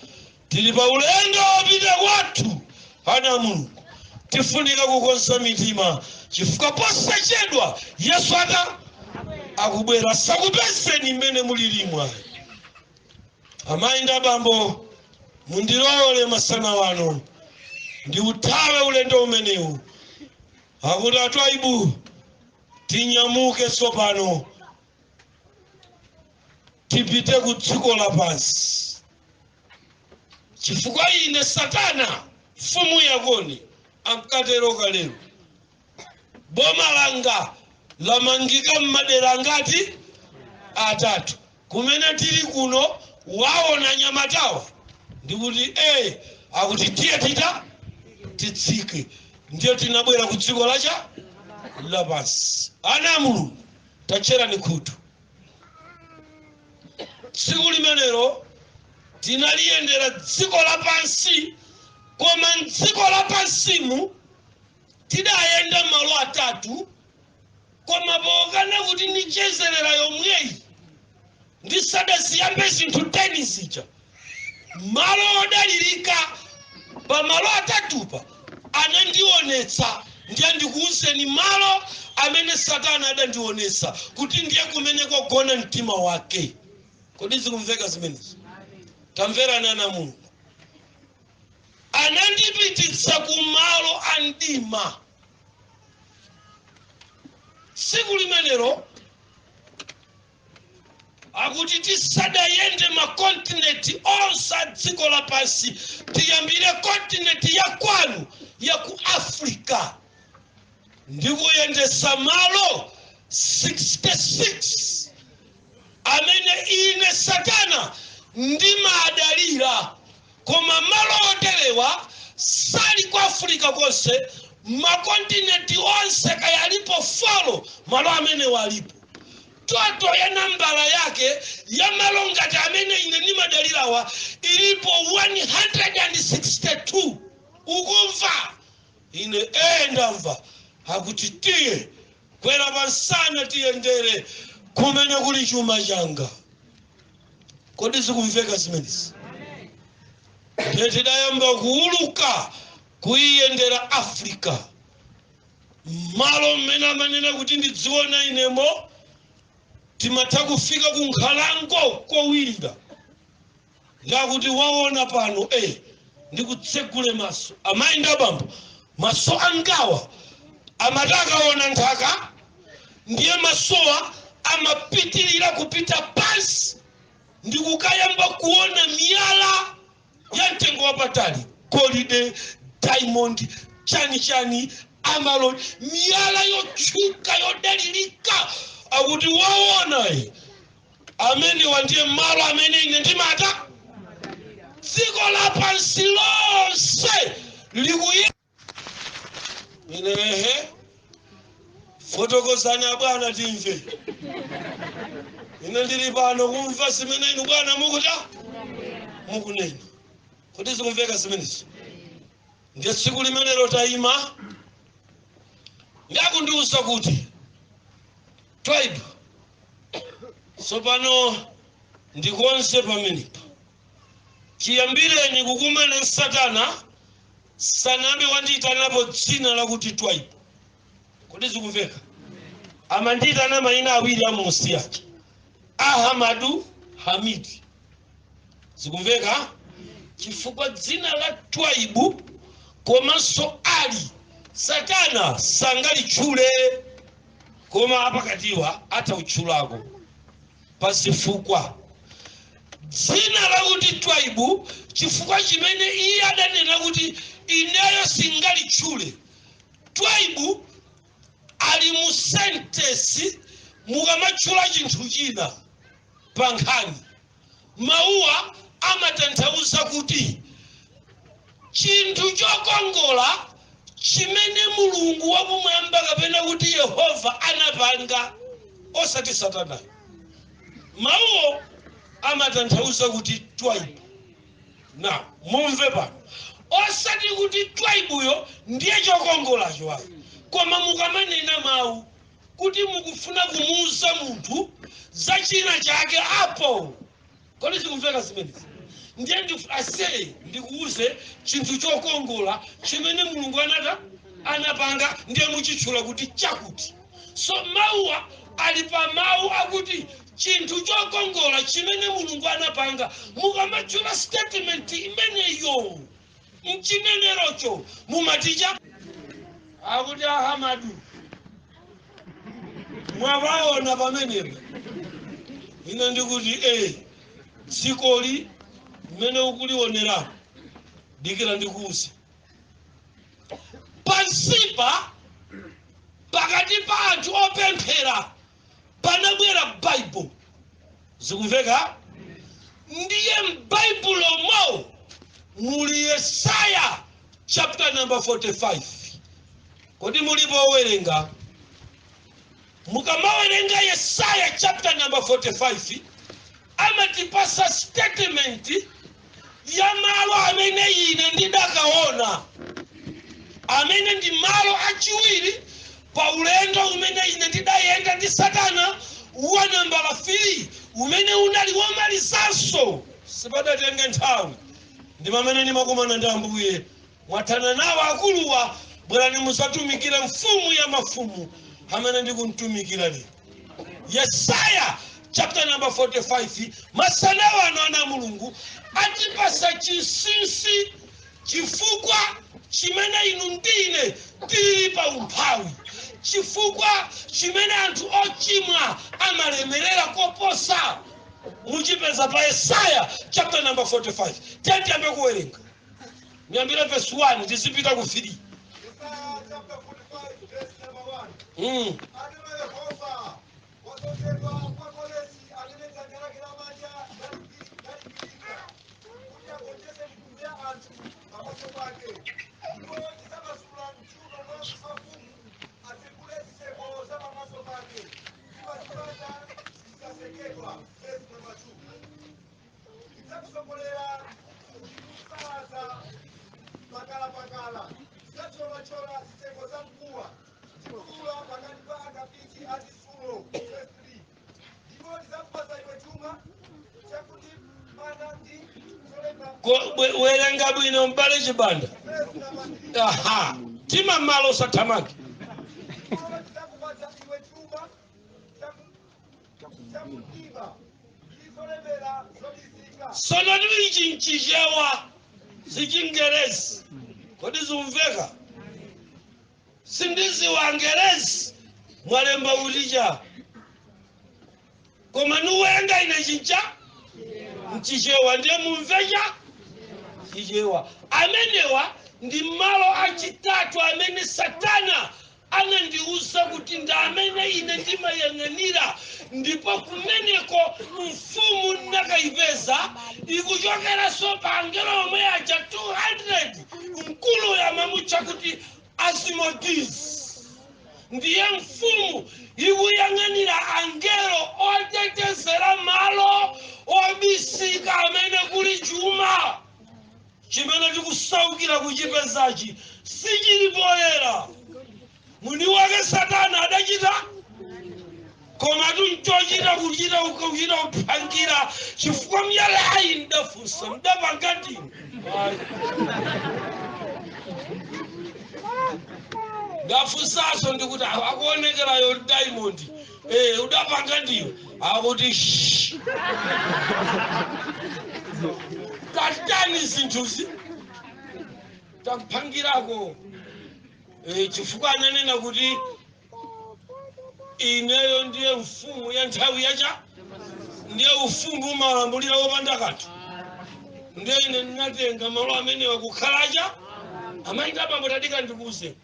tili pa ulendo wopita kwathu. Ana Mulungu, tifunika kukonza mitima, chifukwa posachedwa Yesu ata akubwera, sakupezeni mmene mulilimwa. Amayi ndi abambo, mundilole masana wano ndiuthawe ulendo umenewu. Akuti atwaibu, tinyamuke tsopano tipite ku dziko lapansi, chifukwa ine Satana mfumu yakoni ankatero kalero, boma langa lamangika m'madera ngati atatu. Kumene tili kuno waona nyamatawa, ndikuti akuti tiye tita titsike. Ndiye tinabwera ku dziko lacha lapansi. Ana a Mulungu, tatcherani khutu. Tsiku limenelo tinaliyendera dziko lapansi, koma mdziko lapansimu tidayenda malo atatu. Koma pokana kuti ndichezerera yomweyi ndisadaziyambe zinthu 10 zija, malo odalirika pa malo atatupa anandionetsa. Ndiye ndikuwuzeni malo amene Satana adandionetsa kuti ndiye kumene kogona mtima wake. Kodi zikumveka zimenezi? Tamverani ana Mulungu, anandipititsa ku malo a mdima. Tsiku limenelo akuti tisadayende makontinenti onse a dziko lapansi, tiyambire kontinenti ya kwanu ya ku Africa, ndikuyendesa malo 66 amene ine Satana ndimadalira. Koma malo oterewa sali ku Africa konse, makontinenti onse kaya alipo 4, malo amene walipo total ya nambala yake ya malo ngati amene ine ndimadalirawa ilipo 162. Ukumva? Ine ndamva. Akuti tiye kwera pansana tiyendere kumene kuli chuma changa. Kodi zikumveka zimenezi? Ndiye tidayamba kuuluka kuiyendera Africa, malo mmene amanena kuti ndidziona inemo. Timatha kufika ku nkhalango kowirira, ndakuti waona pano ndikutsegule maso. Amayi ndi abambo, maso angawa amati akaona nthaka, ndiye masowa amapitirira kupita pansi ndikukayamba kuona miyala ya mtengo wapatali, golide, diamond, chani chani, emerald, miyala yotchuka yodalirika. Akuti waona amene wandiye malo amene ine ndimata dziko lapansi lonse likuye. Ine ehe, fotokozani abwana timve. Ine ndili pano kumva zimene inu bwana mukuta mukunena. Kuti zikumveka zimenezo? Ndiye tsiku limenelo tayima, ndakundiuza kuti Twaibu, tsopano ndikonze pamenepa. Chiyambireni kukumana Satana sanambe wandiyitanapo dzina lakuti Twaibu. Kodi zikumveka? Amandiyitana mayina awiri amusi aja, Ahamadu Hamidi. Zikumveka? Chifukwa dzina la Twaibu komanso Ali, Satana sangalitchule, koma apakatiwa athautchulako pazifukwa. Dzina lakuti Twaibu, chifukwa chimene iye adanena kuti ineyo singalitchule Twaibu, ali mu sentence. Mukamatchula chinthu china pa nkhani, mawuwa amatanthauza kuti chinthu chokongola chimene Mulungu wakumwamba kapena kuti Yehova anapanga, osati Satanayo. Mawuwo amatanthauza kuti Twaibu. Na mumve pano, osati kuti Twaibuyo ndiye chokongolacho ayi, koma mukamanena mawu kuti mukufuna kumuuza munthu za china chake apo. Kodi zikumveka zimenezi? Ndiye ase ndikuuze chinthu chokongola chimene Mulungu anata anapanga, ndiye muchitchula kuti chakuti. So mawuwa ali pa mawu akuti chinthu chokongola chimene Mulungu anapanga. Mukamatchula statement imeneyo mchinenerocho, mumaticha akuti Ahamadu. Mwawaona pamenepo? Ine ndikuti dzikoli mmene ukulionerapo, dikira ndikuuze. Pansipa, pakati pa anthu opemphera, panabwera Baibulo. Zikumveka? Ndiye m'Baibulomo muli Yesaya chapter number 45. Kodi mulipo owerenga? Mukamawerenga Yesaya chapter number 45, amatipasa statement ya malo amene ine ndidakaona, amene ndi malo achiwiri pa ulendo umene ine ndidayenda ndi Satana, wa nambala 3, umene unali womalizanso. Sipadatenge nthawi ndi pamene ndimakumana ndi Ambuye: "Mwathana nawo akuluwa, bwerani musatumikire mfumu ya mafumu amene ndikumtumikira lero." Yesaya chapter number 45, masana wano ana Mulungu atipasa chinsinsi, chifukwa chimene inu ndine tili pa umphawi, chifukwa chimene anthu ochimwa amalemerera koposa. Muchipeza pa Yesaya chapter number 45. Tiyambe kuwerenga, muyambire verse 1, tizipita ku 3. Yesaya chapter 45 verse number 1. Atero Yehova, wadzozedwa kwa Koresi, amene dzanja lake lamanja laligwirika kuti agonjetse mitundu ya anthu pamaso pake, ndipo ndidzamasula m'chiuno mwa mafumu, atsekule zitseko za pamaso pake, ndipo zipata zidzatsekedwa. Verse number 2. Ndidzakusongolera ndikusalaza pakalapakala, ndidzathyolathyola zitseko za mkuwa, ndikudula pakati pa akapiki achitsulo. Verse 3. Ndipo ndidzakupatsa iwe chuma chakuti mana ndi zolemba. Werenga bwino, mbale Chibanda. Verse number 3. Aha, tima malo, usathamange. Ndipo ndidzakupatsa iwe chuma chakumdima ndi zolemera zobisika. Sono ichi nchichewa, sichingerezi. Kodi zimveka? Sindiziwa Ngerezi mwalemba uticha, koma niwerenga ine chincha mchichewa, ndiye mumvecha Chichewa. Amenewa ndi malo achitatu amene Satana anandiuza kuti ndi amene ine ndimayang'anira, ndipo kumeneko mfumu ndakayipeza ikuchokeranso pa angelo omwe aja 200. Mkulu amamutcha kuti Asmodis, ndiye mfumu ikuyang'anira angelo otetezera malo obisika amene kuli chuma chimene tikusaukira kuchipezachi. Sichili poyera, mwini wake Satana adachita, koma tunchochita kuchita kuchita kuphangira, chifukwa myalayi ndafunsa mdapanga ndinu. Ayi. Ndafunsaso ndikuti akuonekerayo diamond udapanga ndiwe akuti shh. Tatani zinthuzi tampangirako chifukwa ananena kuti ineyo ndiye mfumu ya nthawi yacha, ndiye ufumu umalambulira wopanda kanthu, ndiye ine ndinatenga malo amenewa kukhalacha. Amayi abambo, tadika ndikuuze,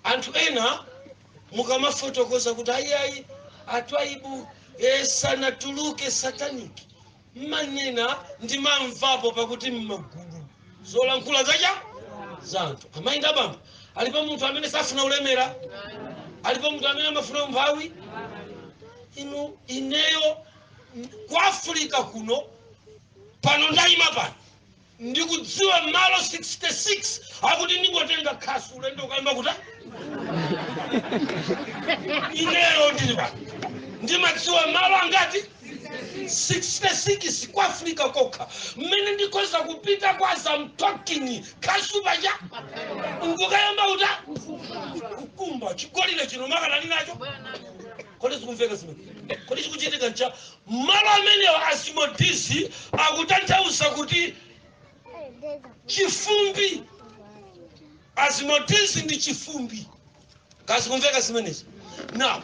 anthu ena mukamafotokoza kuti ayiayi atwaibu sanatuluke satanic, mmanena ndimamvapo pakuti mmagulu zolankhula zacha za anthu. Amayi abambo, alipo munthu amene safuna ulemera? Alipo munthu amene amafuna umphawi? Inu, ineyo ku Africa kuno pano ndayima pano ndikudziwa malo 66 akuti ndingotenga khasu ulendo ukayamba kuta. Ineyo ndili pano ndimadziwa malo angati? 66 ku Africa kokha, mmene ndikhoza kupita kwa zamtalking khasu pacha nkukayamba kuta kukumba chigolire chino makanali nacho. Kodi zikumveka zimene? Kodi chikuchitika ncha malo amenewa Asimodisi akutanthauza kuti chifumbi. Asimodisi ndi chifumbi. Kazikumveka zimenezi? Now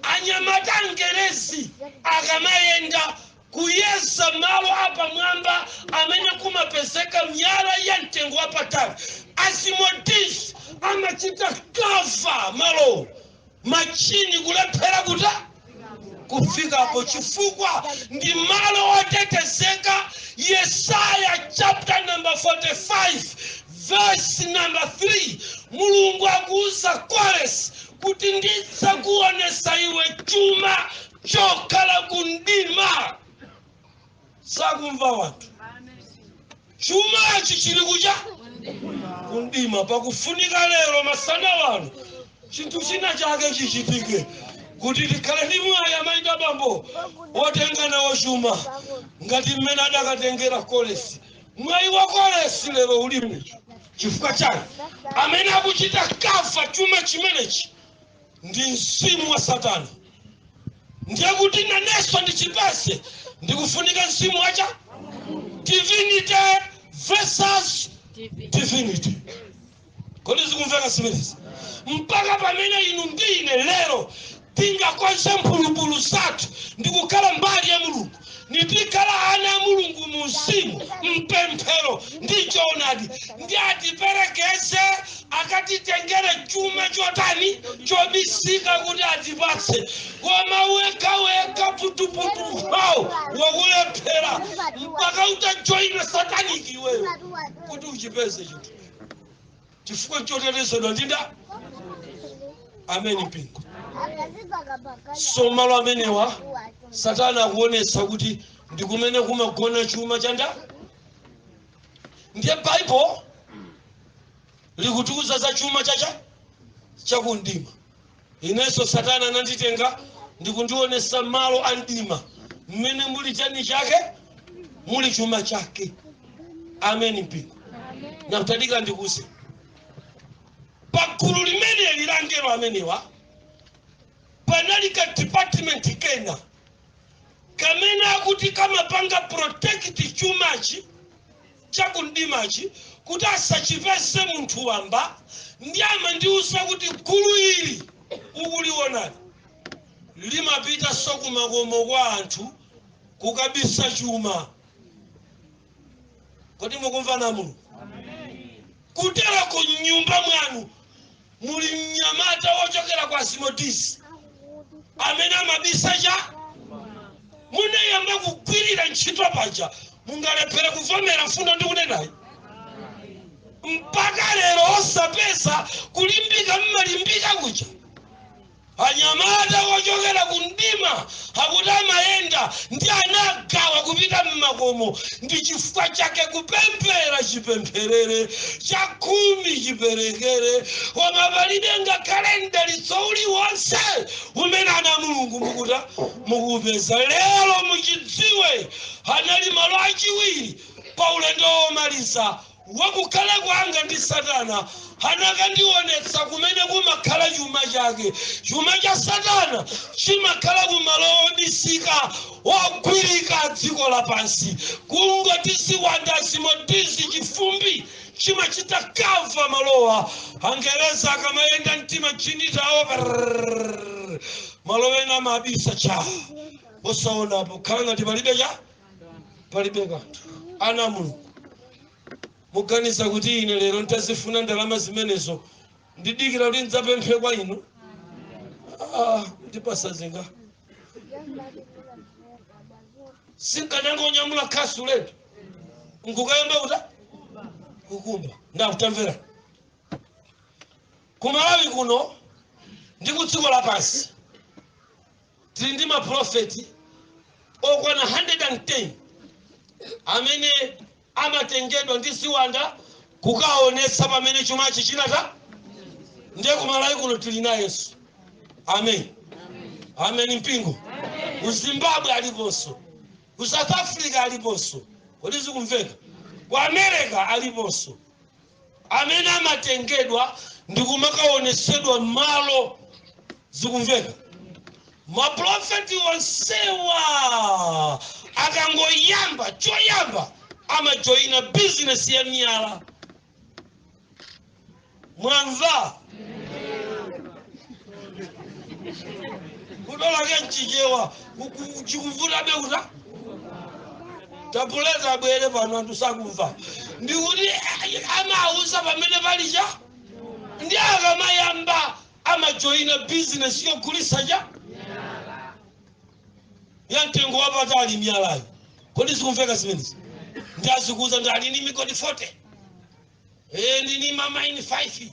anyamata angerezi akamayenda kuyeza malo apamwamba amene kumapezeka miyala ya mtengo wapatali, Asimodisi amachita cover malo, machini kulephera kuta kufikapo, chifukwa ndi malo otetezeka. Yesaya chapter number 45 verse number 3, Mulungu akuuza Koresi kuti ndidzakuonesa iwe chuma chokhala kundima. Sakumva wanthu. Chumachi chili kucha kundima. Pakufunika lero masana wano chinthu china chake chichitike kuti tikhale ndi mwayi, amayi abambo, otenga nawo chuma ngati mmene adakatengera Kolesi. Mwayi wa Kolesi lero ulipo. Chifukwa chani? Amene akuchita cover chuma chimenechi ndi mzimu wa Satana. Ndiye kuti nanenso ndichipase ndikufunika mzimu wacha divinity versus divinity. Kodi zikumveka zimenezi? Mpaka pamene inu ndi ine lero tingakonze mphulupulu zathu ndikukhala mbali ya Mulungu, nitikhala ana a Mulungu mu mzimu, mpemphero ndi choonadi, ndi atiperekeze akatitengere chuma chotani chobisika kuti atipatse. Koma wekaweka putuputu hawo wakulephera mpaka utajoyina satanic iweyo kuti uchipeze chinthu, chifukwa chotetezedwa ndinda. Ameni mpingo. So malo amenewa Satana akuonetsa kuti ndi kumene kumagona chuma chanda. Ndiye Baibo likutiuza za chuma chacha chakundima. Inenso Satana ananditenga ndikundionesa malo a mdima mmene muli chani chake, muli chuma chake. Ameni mpingo. Namtadika ndikuze pagulu limeneli la angelo amenewa panali ka department kena kamene akuti kamapanga protect chumachi chakundimachi kuti asachipese munthu wamba. Ndi amandiuza kuti gulu ili ukulionani limapita kumakomo kwa anthu kukabisa chuma. Kodi mukumva na Mulungu? Kuterako mnyumba mwanu muli mnyamata wochokera kwa Simodisi amene amabisa cha munayamba kugwirira ntchito paja. Mungalephere kuvomera mfundo ndi kunenayi mpaka lero osapeza kulimbika mmalimbika kuja. Anyamata wochokera ku mdima akuti amayenda ndi anagawa kupita mmakomo. Ndi chifukwa chake kupemphera chipempherere, chakhumi chiperekere, koma palibe ngakhale mdalitso uliwonse umene ana Mulungu mukuta mukupeza lero. Muchidziwe, anali malo achiwiri pa ulendo womaliza. Wakukhala kwanga ndi Satana anakandionetsa kumene kumakhala chuma chake. Chuma cha Satana chimakhala kumalo obisika ogwirika dziko lapansi. Kungoti ziwanda zimodzi chifumbi chimachita kava malowa. Angereza akamayenda mtima chinitawo malo ena amabisa cha osaonapo, khala ngati palibe cha palibe kanthu. Ana Mulungu, muganiza kuti ine lero ntazifuna ndalama zimenezo ndidikira kuti ndidzapemphe kwa inu? Ah, ndipasa zinga sinkanangonyamula khasu lendo nkukayamba kuta kukumba. Ndakutamvera kumalawi kuno ndi ku dziko lapansi tili ndi maprofeti okwana 110 amene amatengedwa ndi ziwanda kukaonetsa pamene chumachi chinata. Ndiye kumalawi kuno tili nayenso. Amen, amen. Mpingo ku Zimbabwe aliponso, ku South Africa aliponso, kodi zikumveka? Ku America aliponso, amene amatengedwa ndi kumakaonetsedwa malo. Zikumveka? Maprofeti onsewa akangoyamba choyamba amajoyina bizinesi ya miyala. Mwamva kudolake mchichewa chikuvutabe kuta tapuleta abwere pano anthu sakumva. Ndikuti amauza pamene palicha ndi akamayamba amajoyina bizinesi yogulitsa cha ya mtengo wapatali miyalayo. Kodi zikumveka zimenezi? Ndazikuza ndi alini migodi 40, ndini mamaini 5.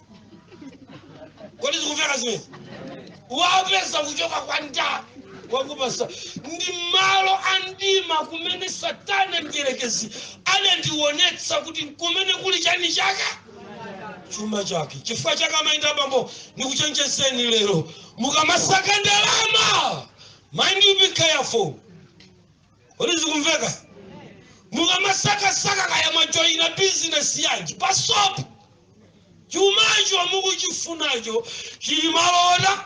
Kodi zikumveka zimenezi? Wapeza kuchoka kwa nda wakupasa ndi malo andima kumene Satana mdierekezi anandionetsa kuti kumene kuli chani chake, chuma chake. Chifukwa chake amayenda bambo, ndikuchenjezeni lero, mukamasaka ndalama, mind you, be careful. Kodi zikumveka? Mukamasakasaka kaya mwajoyina bizinesi yanji pasopo, chumacho mukuchifunacho chili malona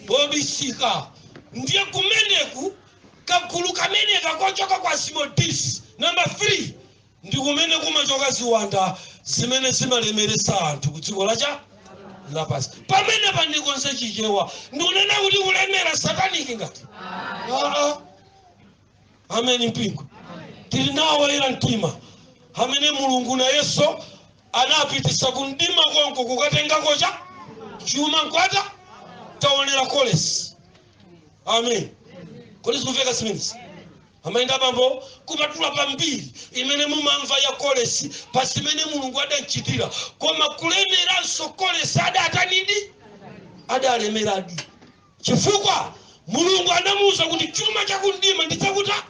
obisika. Ndiye kumeneku kagulu kameneka kochoka kwa Simodis namba 3 ndi kumene kumachoka ziwanda zimene zimalemeresa anthu ku dziko lacha lapansi. Pamene pandikonse Chichewa ndikunena kuti kulemera satanic ngati aa. Ameni mpingo. Tili nawo oyera mtima amene Mulungu nayenso anapitisa ku mdima konko kukatengako cha chuma nkwata taonera Kolesi. Amen. Kodi zikumveka zimenezi? Amayenda bambo, kupatula pambiri imene mumamva ya Kolesi pa zimene Mulungu adamchitira, koma kulemeranso Kolesi adatanidi adalemeradi, chifukwa Mulungu anamuwuza kuti chuma chakumdima ndidzakuta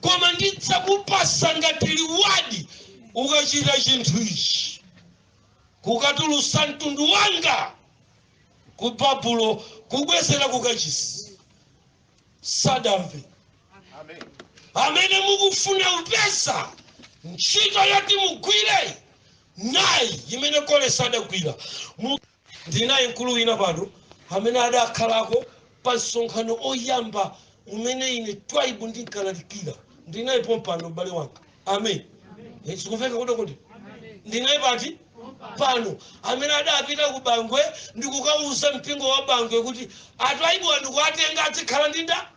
koma ndidzakupasa ngati reward ukachita chinthu ichi, kukatulusa mtundu wanga ku Babulo kubwezera kukachisi. Sadamve. Amene mukufuna kupeza ntchito yoti mugwire nayi imene Kolesi adagwira. Ndinayi mkulu wina pano amene adakhalako pa msonkhano oyamba umene ine Twaibu ndinkalalikira. Ndinayi pompano, m'bale wanga. Amen. Sikumveka kuti kuti ndinayi pati pano amene adapita ku Bangwe ndikukauza mpingo wa Bangwe kuti Atwaibu andikuatenga azikhala ndinda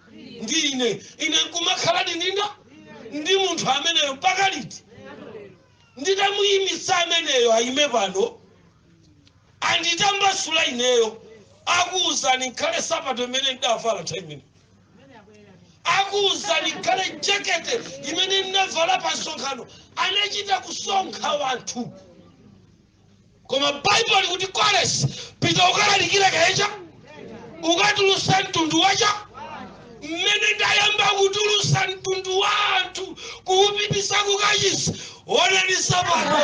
ndi ine, ine nkumakhala ndinda ndi munthu ameneyo mpaka liti? Nditamuyimitsa ameneyo ayime pano anditambasula ineyo, akuwuzani nkhale sapato imene ndidavala nthawi imene, akuwuzani nkhale jekete imene ndinavala pa msonkhano. Anachita kusonkha wanthu, koma Baibulo likuti Kolesi, pita ukalalikire kecha ukatulusa mtundu wacha. Mmene ndayamba kutulusa mtundu wa anthu kuupitisa kukachisi, onani sapato.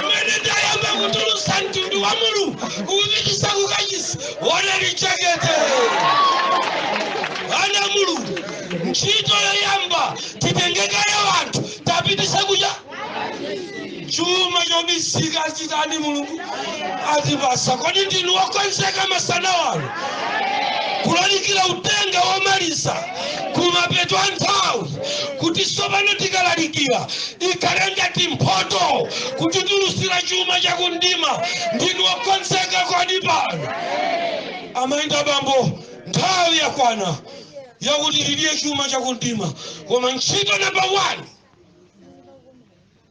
Mmene ndayamba kutulusa mtundu wa Mulungu kuupitisa kukachisi, onani chakete. Ana Mulungu, Ntchito yoyamba, titengekayo anthu, tapitise kuja chuma chobisika. Achitani? Mulungu atipasa. Kodi ndinu wokonzeka masana wano kulalikira utenga womaliza kumapeto a nthawi, kuti tsopano tikalalikira ikhale ngati mphoto kuti tilusira chuma chakundima? Ndinu wokonzeka kodi pano? Amayi, abambo, nthawi yakwana yakuti tidye chuma chakundima, koma ntchito namba 1,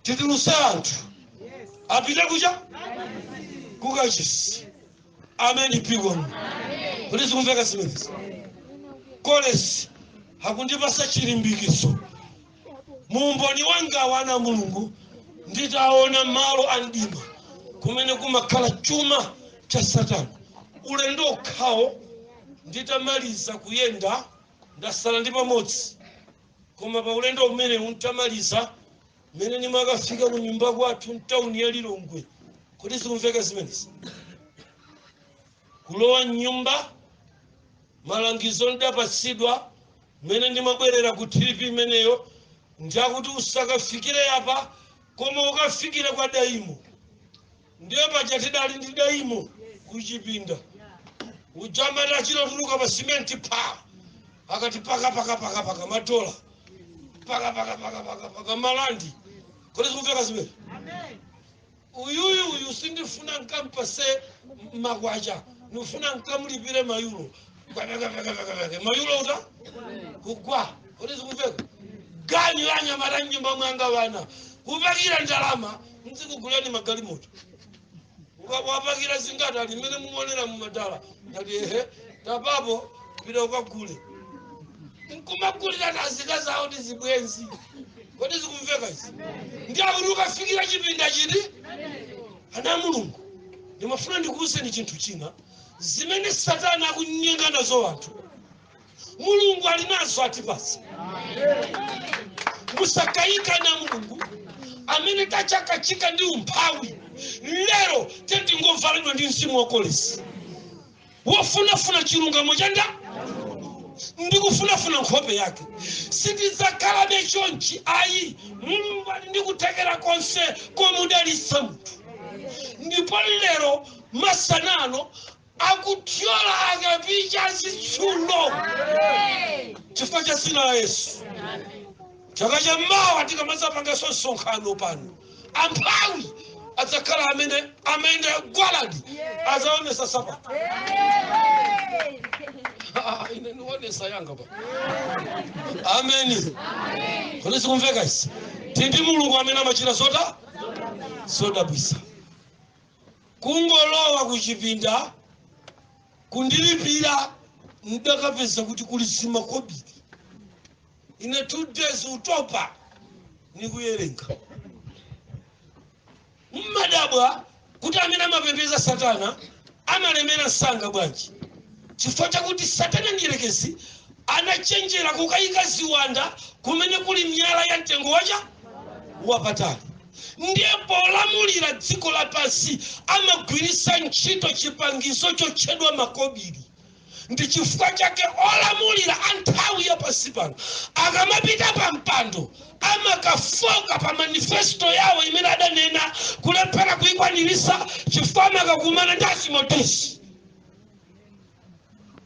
tituluse anthu apite kucha kukachisi. Ameni. Pikono kuti zikumveka zimenezi? Kolesi akundipasa chilimbikiso muumboni wanga. Wana Mulungu, nditaona malo a mdima kumene kumakhala chuma cha Satana, ulendo okhawo nditamaliza kuyenda, ndasala ndi pamodzi, koma pa ulendo umene untamaliza, mmene ndimakafika ku nyumba kwathu mtawuni ya Lilongwe, kuti zikumveka zimenezi? Kulowa mnyumba, malangizo ndapatsidwa mmene ndimabwerera ku trip imeneyo njakuti usakafikire apa, koma ukafikire kwa daimo. Ndiye paja tidali ndi daimo kuchipinda ujamati achilotuluka pa simenti pa akati paka paka paka paka matola paka paka paka paka paka malandi. Kodi zikumveka zimene? Uyuyu uyu sindifuna nkampase makwacha, nifuna nkamulipire mayulo. Paka mayulo uta kugwa. Kodi zikumveka? Ganyu anyamata mnyumba mwanga vana kupakira ndalama, mzikugulani magalimoto. Wapakira zingati? Ali mmene muonera mumadala. Ndati ehe, tapapo pita ukagule, nkumagulira tazika zawo ndi zibwenzi. Kodi zikumveka izi? Ndiyakuti ukafikira chipinda chiti. Ana Mulungu, ndimafuna ndikuwuzeni chinthu china. Zimene Satana akunyenga nazo anthu, Mulungu ali nazo, atipasa. Musakayika na Mulungu. Amene tachakachika ndi umphawi lero, tetingovalidwa ndi mzimu wakolesi wofunafuna chilungamo chanda ndi kufunafuna nkhope yake, sitizakhalabe chonchi ayi. Mulungu ali ndi kuthekera konse komudalitsa munthu, ndipo lero masanano akuthyola akapicha zitsulo chifukwa cha dzina la Yesu. Chaka cha mawa tikamazapanganso msonkhano pano, amphawi adzakhala amene amayenda gwaladi, azaonesa sapato. Ine ndionesa yanga pa. Ameni. Kodi sikumveka isi? Tindi Mulungu amene amachita zota zodabwisa. Kungolowa kuchipinda kundilipira, ndakapeza kuti kuli zimakobiri. Ine 2 days utopa nikuyerenga. Mmadabwa kuti amene amapembedza Satana amalemera msanga bwanji? Chifukwa chakuti Satana ndiyerekezi anachenjera kukayika ziwanda kumene kuli miyala ya mtengo wacha wapatali. Ndiye polamulira dziko lapansi amagwiritsa ntchito chipangizo chotchedwa makobiri. Ndi chifukwa chake olamulira a nthawi ya pansi pano akamapita pa mpando amakafoka pa manifesto yawo imene adanena, kulephera kuikwanirisa, chifukwa amakakumana ndi Asimodesi.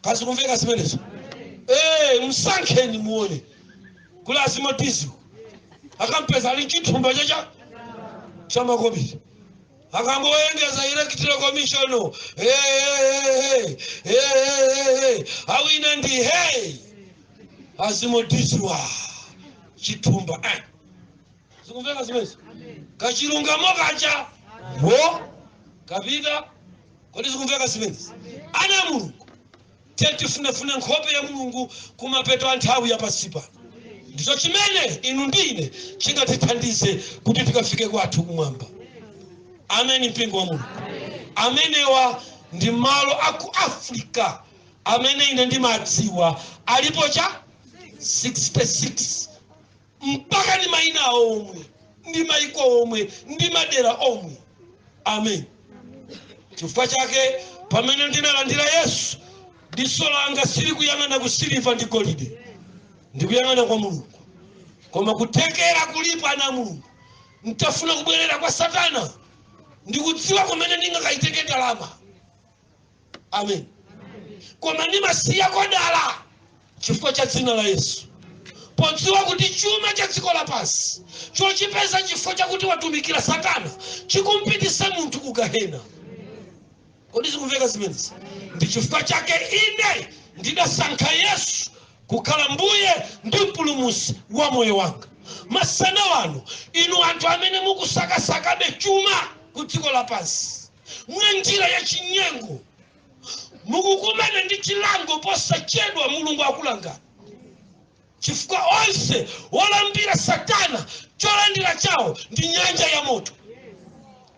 Kazi kumveka zimenezo? Msankheni muone kuli Asimodesi, akampeza ali chithumba chacha chamakobiri, akangoyengeza Electoral Commission, hey, hey, hey, hey, hey, awina ndi hey Asimodisiwa chithumba eh. Zikumveka zimenezo? Kachilungamo kacha wo kapita. Kodi zikumveka zimenezi? Ana a Mulungu, tiye tifunefune nkhope ya Mulungu kumapeto a nthawi ya pansi pano. Ndicho chimene inu ndine chingatithandize kuti tikafike kwathu kumwamba. Ameni. Mpingo wa Mulungu, amenewa ndi malo aku Africa amene ine ndimadziwa, alipo cha 66, mpaka ndi mayina awo omwe, ndi mayiko omwe, ndi madera omwe. Amen. Chifukwa chake pamene ndinalandira Yesu, diso langa silikuyang'ana ku siliva ndi golide. Ndikuyang'ana kwa Mulungu, koma kuthekera kulipo, ana Mulungu. Ntafuna kubwerera kwa Satana, ndikudziwa kumene ndingakaitenge ndalama. Amen. Koma ndimasiya kodala chifukwa cha dzina la Yesu, podziwa kuti chuma cha dziko lapansi chochipeza chifukwa chakuti watumikira Satana chikumpitisa munthu ku gahena. Kodi zikumveka zimenezi? Ndi chifukwa chake ine ndidasankha Yesu kukhala Mbuye ndi Mpulumutsi wa moyo wanga. Masana wano, inu anthu amene mukusakasakabe chuma ku dziko lapansi mwa njira ya chinyengo, mukukumana ndi chilango posachedwa. Mulungu akulangani, chifukwa onse wolambira Satana cholandira chawo ndi nyanja ya moto.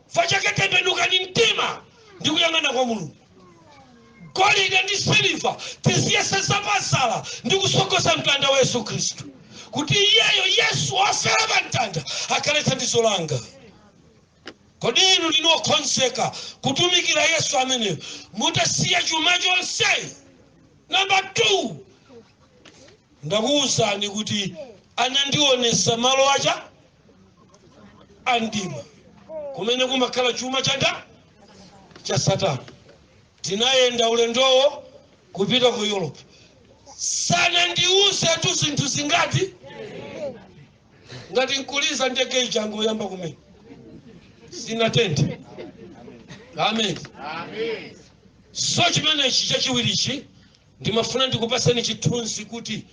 Fachake tembenukani mtima ndi kuyang'ana kwa Mulungu. Golide ndi siliva tiziyesesa pasala ndi kusogoza mtanda wa Yesu Khristu, kuti iyeyo Yesu wafera pa mtanda akhale thandizo langa. Kodi inu ndinu okonzeka kutumikira Yesu ameneyo mutasiya chuma chonse? Namba 2, ndakuwuzani kuti anandionesa malo acha andima kumene kumakhala chuma chanda cha Satana. Tinayenda ulendowo kupita ku Europe. Sanandiuze tu zinthu zingati ngati nkuliza ndege ichango yamba kumene sinatenthe. Amen. So chimenechi chachiwirichi ndimafuna ndikupaseni chithunzi kuti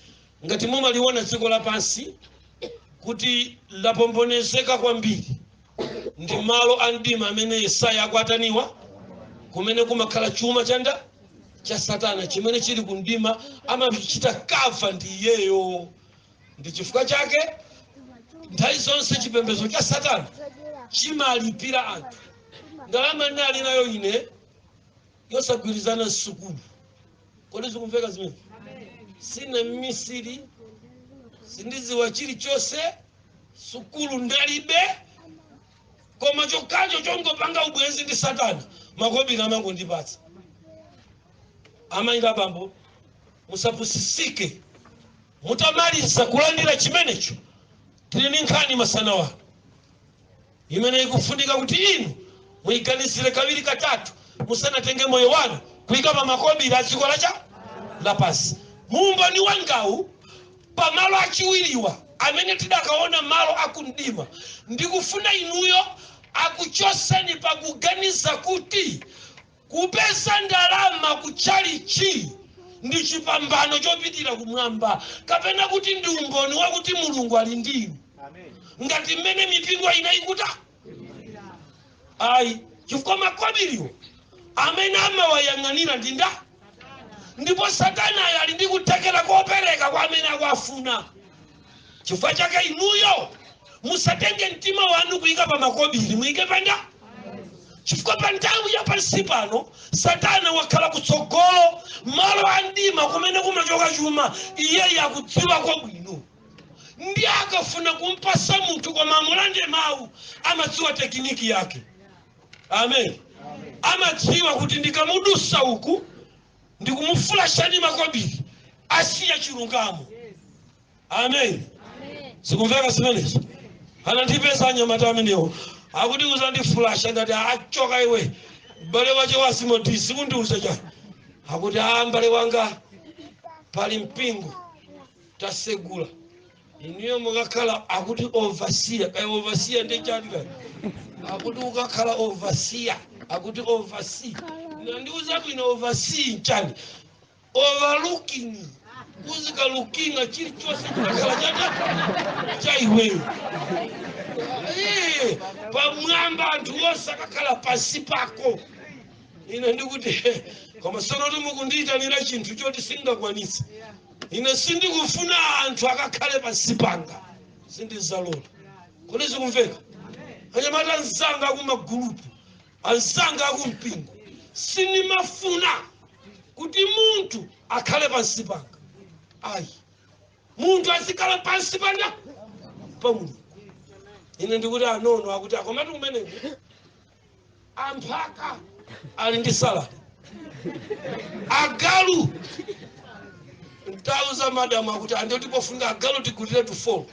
ngati mumaliona dziko lapansi kuti lapombonezeka kwambiri, ndi malo a mdima amene Yesaya akuataniwa, kumene kumakhala chuma chanda cha Satana chimene chili ku mdima, amachita cover ndi iyeyo. Ndi chifukwa chake nthawi zonse chipembedzo cha Satana chimalipira anthu ndalama. Ndinali nayo ine yosagwirizana msukulu. Kodi zikumveka zimene? Sine mmisiri, sindiziwa chilichonse, sukulu ndalibe, koma chokhacho chongopanga ubwenzi ndi Satana, makobiri amangondipatsa. Amayi ndi abambo, musapusisike. Mutamaliza kulandira chimenecho, tili ndi nkhani masana wano imene ikufunika kuti inu muyiganizire kawiri katatu musanatenge moyo wanu kuyika pa makobiri a dziko lacha lapansi. Muumboni wangawu, pamalo achiwiriwa amene tidakaona malo akumdima, ndikufuna inuyo akuchoseni pakuganiza kuti kupeza ndalama kutchalichi ndi chipambano chopitira kumwamba, kapena kuti ndi umboni wakuti Mulungu ali ndi inu, ngati mmene mipingo ina ikuta. Ayi, chifukwa makobiriwo amene amawayang'anira ndi nda, ndipo Satanayo ali ndi kuthekera kopereka kwa amene akuafuna. Chifukwa chake inuyo musatenge mtima wanu kuyika pa makobiri, muyike panda, chifukwa pa nthawi ya pansi pano Satana wakhala kutsogolo. Malo a mdima kumene kumachoka chuma, iyeyo akudziwa kwabwino, ndi akafuna kumpasa munthu koma amulande mawu, amadziwa technique yake. Amen. Amadziwa kuti ndikamudusa uku ndikumufulashani makobiri, asiya chilungamo. Amen. Zikumveka zimenezo? Anandipeza anyamata amenewo akuti uzandifulasha. Ndati, "Achoka iwe, m'bale wache wasimodisi, kundiuza chani?" Akuti, "A m'bale wanga, pali mpingo tasegula, inuyo mukakhala," akuti, "overseer." Kaya overseer ndi chani kaya. Akuti ukakhala overseer, akuti oversee. Nandiuza bwino, oversee nchani? Overlooking, uzikalukinga chilichonse chikakhala chata cha iweyo. Pamwamba anthu onse akakhala pansi pako. Ine ndikuti, "Koma sonoti mukundiyitanira chinthu choti singakwanitse. Ine sindikufuna anthu akakhale pansi panga, sindizalola." Kodi zikumveka? Anyamata anzanga akumagulupu, anzanga akumpingo, sindimafuna kuti munthu akhale pansi panga, ayi. Munthu azikhala pansi panda pa Mulungu. Ine ndikuti, "Anono." Akuti, "Akomati kumeneko amphaka ali ndi salary, agalu." Ntauza madamu akuti andoti pofunga agalu tigulire tufolo.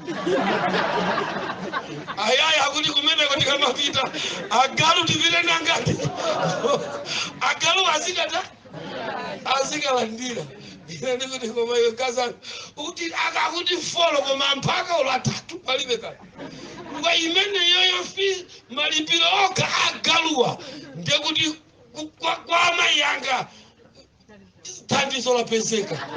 Ayaya akuti kumeneko tikamapita agalu tipite nangati agalu azikata azikalandira. Ine ndikuti koma iwe kazanga kuti akakuti folo koma mphaka ulo atatu palibe kale. Kwa imene yoyo fi malipiro okha agaluwa ndekuti kwa amayi anga thandizo lapezeka.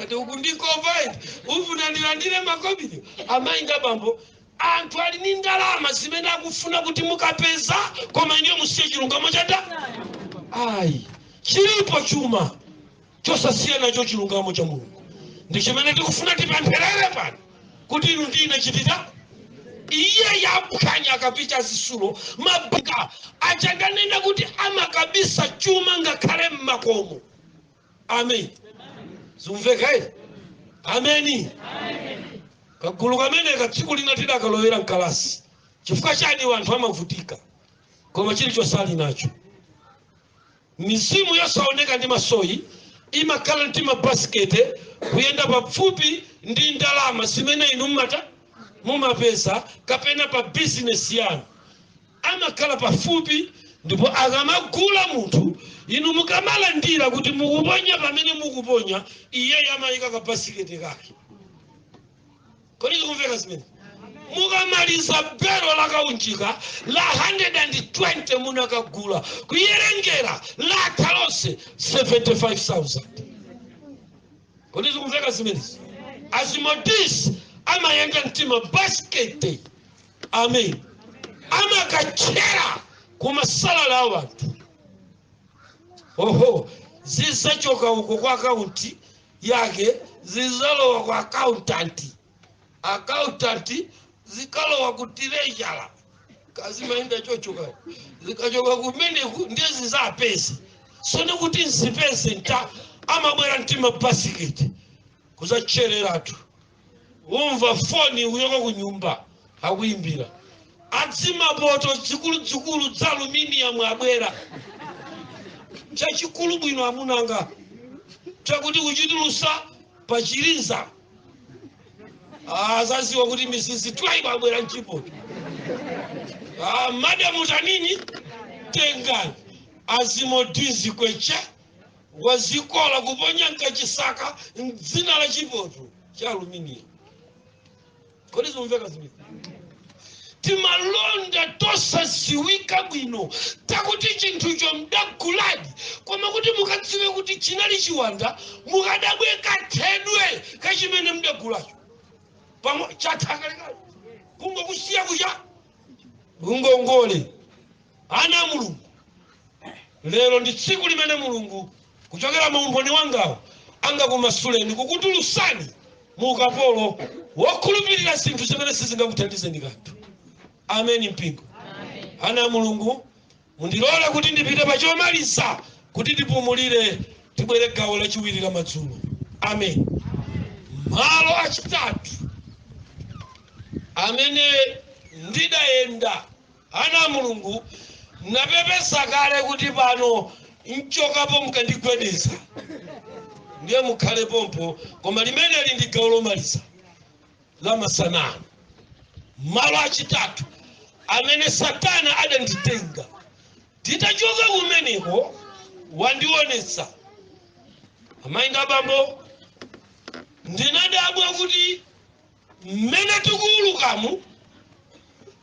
Ati ukundikova ufuna ndilandire makobiri. Amayi ngabambo anthu ali ndi ndalama zimene akufuna kuti mukapeza, koma iniyo musiye chilungamo chada. Ayi, chilipo chuma chosasiya nacho chilungamo cha Mulungu, ndi chimene tikufuna tipempherere pano kuti inu ndi ine chitita. Iye yaphwanya akapicha zisulo mabika achanganena kuti amakabisa chuma ngakhale mmakomo. Amen. Zimveka ere? Ameni. Kagulu kameneka tsiku lina tidakalowera mkalasi. Chifukwa chani wanthu amavutika koma chilichonse ali nacho. Mizimu yosaoneka ndi masoyi imakhala ndi mabasikete kuyenda pafupi ndi ndalama zimene inu mumapeza kapena pa bizinesi yanu. Amakhala pafupi ndipo akamagula munthu inu mukamalandira kuti mukuponya pamene mukuponya iye amayika kabasikete kake. Kodi zikumveka zimene? Mukamaliza bero lakaunjika la 120 munakagula kuyerengera latha lonse 75,000. Kodi zikumveka zimenezi? Azimodisi amayenda mtima basikete. Amen. Amakachera kumasalala a wanthu. Oho, zizachoka uko kwa akaunti yake zizalowa kwa accountant. Accountant zikalowa ku treasurer. Kazimaenda chochoka. Zikachoka kumeneku ndiye zizapeza. Sone kuti nzipeze nta amabwera mtima basket kuzachereratu. Umva foni kuchoka ku nyumba akuimbira. Adzimapoto zikuluzikulu za aluminium abwera. Chachikulu bwino amunanga chakuti kuchitulusa pachiriza. Azaziwa kuti misisi twaiba abwera mchipoto. Madamu tanini tengani azimodizi kweche wazikola kuponya nkachisaka mdzina la chipoto cha aluminium. Kodi zimveka zimene? Timalonda tosaziwika bwino takuti chinthucho mdaguladi koma kuti mukadziwe kuti chinali chiwanda mukadabwe kathedwe kachimene mdagulacho pamwe chathakalekale kungokusiya kucha ngongole. Ana Mulungu, lero ndi tsiku limene Mulungu kuchokera mu umboni wangawo angakumasuleni kukutulusani mu ukapolo wokhulupirira zinthu zimene sizingakuthandizeni kanthu. Amen mpingo. Ana Mulungu, mundilole kuti ndipite pachomaliza kuti ndipumulire tibwere gawo lachiwiri la madzulo. Amen. Malo achitatu amene ndidayenda, ana Mulungu, napepesa kale kuti pano nchokapo mukandigwedeza ndiye mukhale pompo, koma limeneli ndi gawo lomaliza la masanano. Malo achitatu amene Satana adanditenga titachoka kumeneko wandionetsa. Amayi ndi abambo, ndinadabwa kuti mmene tikuwulukamu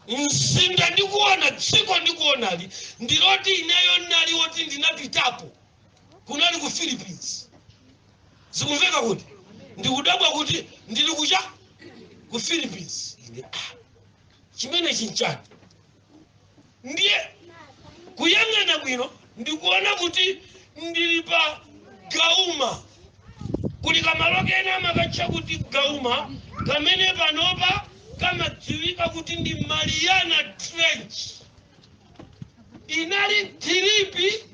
mzinda ndikuona dziko ndikuonali ndiloti ineyo nali woti ndinapitapo kunali ku Philippines. Zikumveka kuti ndikudabwa kuti ndili kucha ku Philippines. Ine chimene chinchani ndiye kuyang'ana bwino ndikuona kuti ndili pa Gauma. Kuli kamalo kena amakatcha kuti Gauma kamene panopa kamadziwika kuti ndi Mariana Trench. Inali tiripi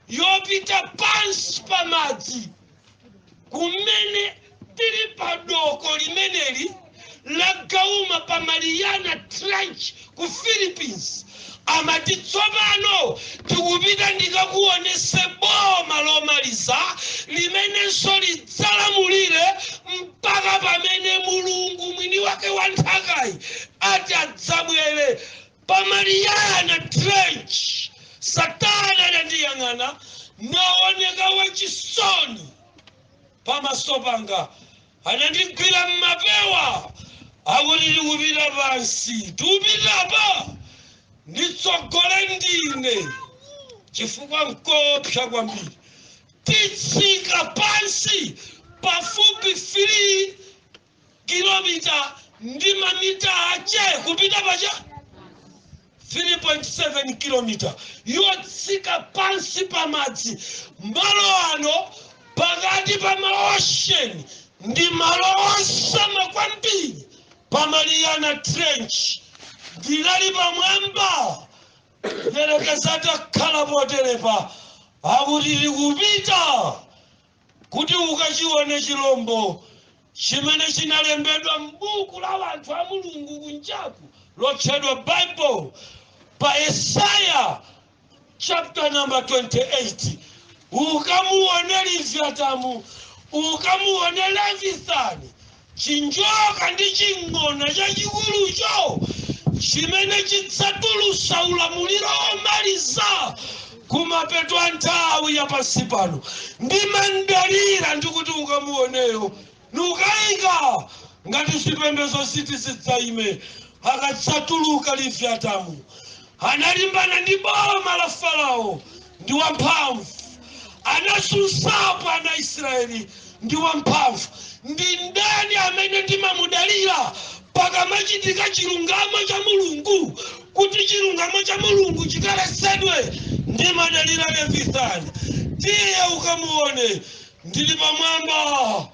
yopita pansi pa madzi kumene tili padoko limeneli la Gauma pa Mariana Trench ku Philippines. Amati tsopano tikupita ndikakuonese boma lomaliza limenenso lidzalamulire mpaka pamene Mulungu mwini wake wa nthakayi ati adzabwere. Pa Mariana Trench Satana adandiyang'ana naoneka wachisoni pamaso panga, anandigwira mmapewa akuti tikupita pansi, tikupitapa nditsogole ndine chifukwa nkopsa kwambiri, titsika pansi pafupi 3 kilomita ndi mamita ache kupita pacha 3.7 kilomita yotsika pansi pamadzi. Malo ano pakati pa maocean ndi malo osama kwambiri. Pa Mariana Trench ndinali pamwamba, yerekeza takhala poterepa, akuti tikupita kuti ukachione chilombo chimene chinalembedwa m'buku la anthu a Mulungu kunjaku lotchedwa Bible pa Yesaya chapter number 28, ukamuone Leviathan, ukamuone Levithani, chinjoka ndi ching'ona chachikulucho chimene chidzatulusa ulamuliro womaliza kumapeto a nthawi ya pansi pano. Ndimandalira ndikuti ukamuoneyo nukayika ngati zipembedzo ziti zidzaime akadzatuluka Leviathan. Analimbana ndi boma la Farao, ndi wamphamvu. Anasunsapo ana Israeli, ndi wamphamvu. Ndi ndani amene ndimamudalira pakamachitika chilungamo cha Mulungu, kuti chilungamo cha Mulungu chikalesedwe? Ndimadalira Levithani. Tiye ukamuone. Ndili pamwamba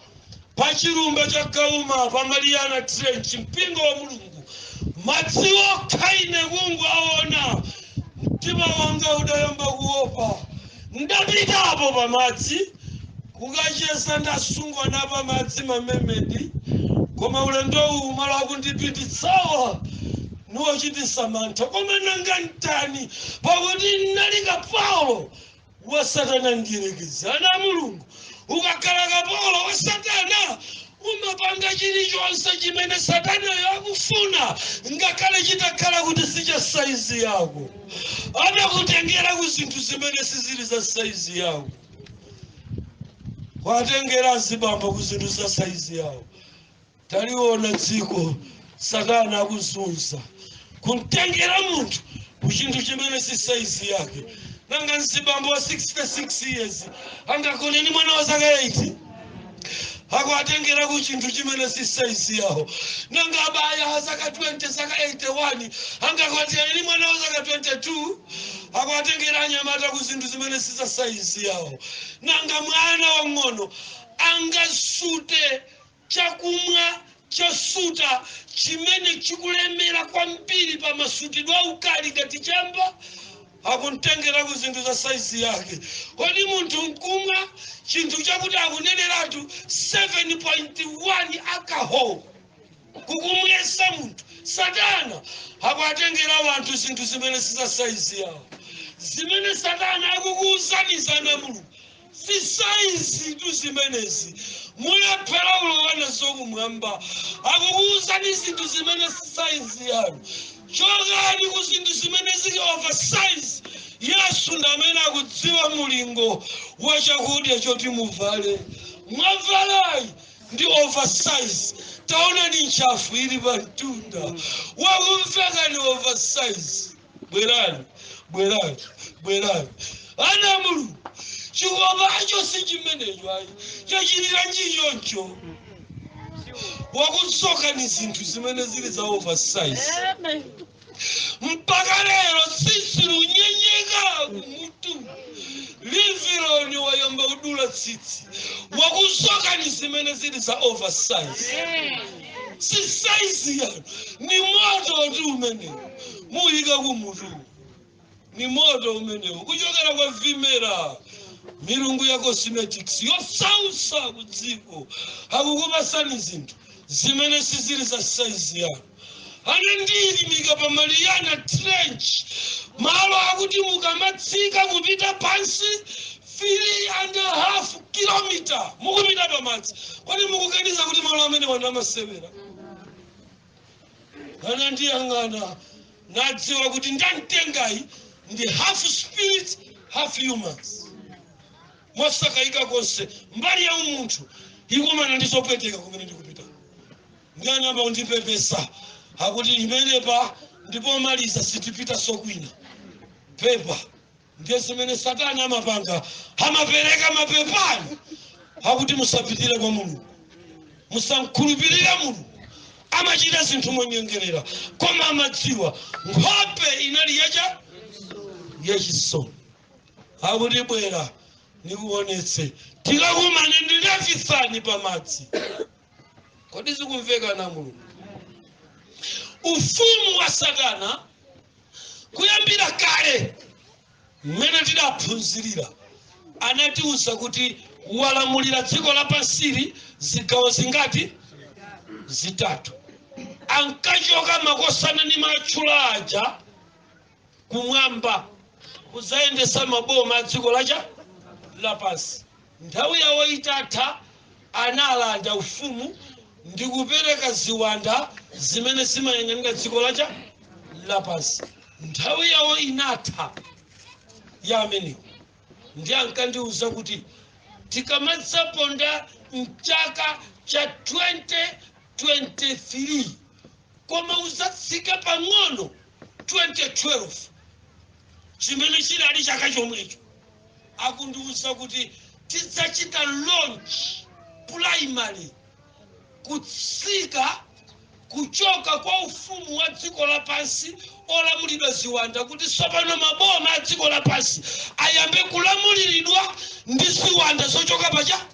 pa chilumba cha Kauma pa Mariana Trench, mpingo wa Mulungu, madzi okha ine kungu aona, mtima wanga udayamba kuopa. Ndapitapo pamadzi kukacheza, ndasungwa na pamadzi mamermaid, koma ulendo uwu malo akundipititsawa niwochitisa mantha. Koma nanga ntani, pakuti nnali kapolo wa Satana? Ndiyerekeza ana Mulungu, ukakhala kapolo wa Satana umapanga chilichonse chimene Satanayo akufuna, ngakhale chitakhala kuti sicha saizi yako. Amakutengera ku zinthu zimene sizili za saizi yako, kwatengera azibambo ku zinthu za saizi yawo. Taliona dziko, Satana akuzunza kumtengera munthu ku chinthu chimene si saizi yake. Nanga mzibambo wa 66 years angakoneni mwana wa zaka 8? Akuatengera ku chinthu chimene si saizi yawo. Nanga abaya zaka 20, zaka 81 angakwatiyani mwana wa zaka 22? Akuatengera anyamata ku zinthu zimene si za saizi yawo. Nanga mwana wang'ono angasute chakumwa chosuta chimene chikulemera kwambiri pa masutidwe aukali ngati chamba? Akumtengera ku zinthu za saizi yake. Kodi munthu nkumwa chinthu chakuti akuneneratu 7.1 alcohol kukumwesa munthu? Satana akuatengera wanthu zinthu zimene si za saizi yawo. Zimene Satana akukuuzanizana Mulungu si saizi tu zimenezi, mulephera ulowa nazo kumwamba. Akukuuzani zinthu zimene si saizi yanu, chokani ku zinthu zimene zili oversize. Yesu ndi amene akudziwa mulingo wa chakudya choti muvale. Mwavalayi ndi oversize. Taonani ntchafu ili pa mtunda, wakumvekani oversize. Bwerani, bwerani, bwerani ana Mulungu. Chikopacho si chimenecho ayi, chachilira nchichoncho. Wakutsoka ni zinthu zimene zili za oversize. Mpaka lero tsitsi lunyenyeka kumutu, liviloni wayamba kudula tsitsi. Wakusoka ni zimene zili za oversize, si saizi yanu. Ni moto tu umenewu muyika kumutu, ni moto umenewu kuchokera kwa vimera milungu ya cosmetics yosausa kudziko. Akukupasani zinthu zimene sizili za saizi yanu. Anandiyilimika pa Mariana Trench, malo akuti mukamatsika kupita pansi 3.5 kilomita mukupita pamadzi. Kodi mukuganiza kuti malo amene wanu amasewera? Anandiyang'ana, nadziwa kuti ndamtengayi ndi half spirit, half humans. Mosakayika konse, mbali ya umunthu ikumana ndi zopweteka kumene ndikupita. Ndianamba kundipepesa, akuti imenepa ndipomaliza, sitipita sokwina, pepa. Ndiye zimene Satana amapanga, amapereka mapepani akuti musapitire kwa Mulungu, musamkhulupirire Mulungu. Amachita zinthu monyengerera, koma amadziwa. Nkhope inali yacha yachisoni, akuti bwera nikuonetse, tikakumane ndi Levithani pamadzi. Kodi zikumveka na Mulungu? Ufumu wa Satana kuyambira kale, mmene tidaphunzirira, anatiuza kuti walamulira dziko lapansili zigawo zingati? Zitatu. Ankachoka makosana ndi matchula aja kumwamba kuzayendesa maboma a dziko lacha lapansi. Nthawi yawo itatha, analanda ufumu ndi kupereka ziwanda zimene zimayang'anira dziko lacha lapansi. Nthawi yawo inatha ya amenewo. Ndi ankandiuza kuti tikamadzaponda mchaka cha 2023, koma uzatsika pang'ono 2012, chimene chidali chaka chomwecho, akundiuza kuti tidzachita launch primary kutsika kuchoka kwa ufumu wa dziko lapansi olamulidwa ziwanda, kuti tsopano maboma a dziko lapansi ayambe kulamuliridwa ndi ziwanda zochoka pacha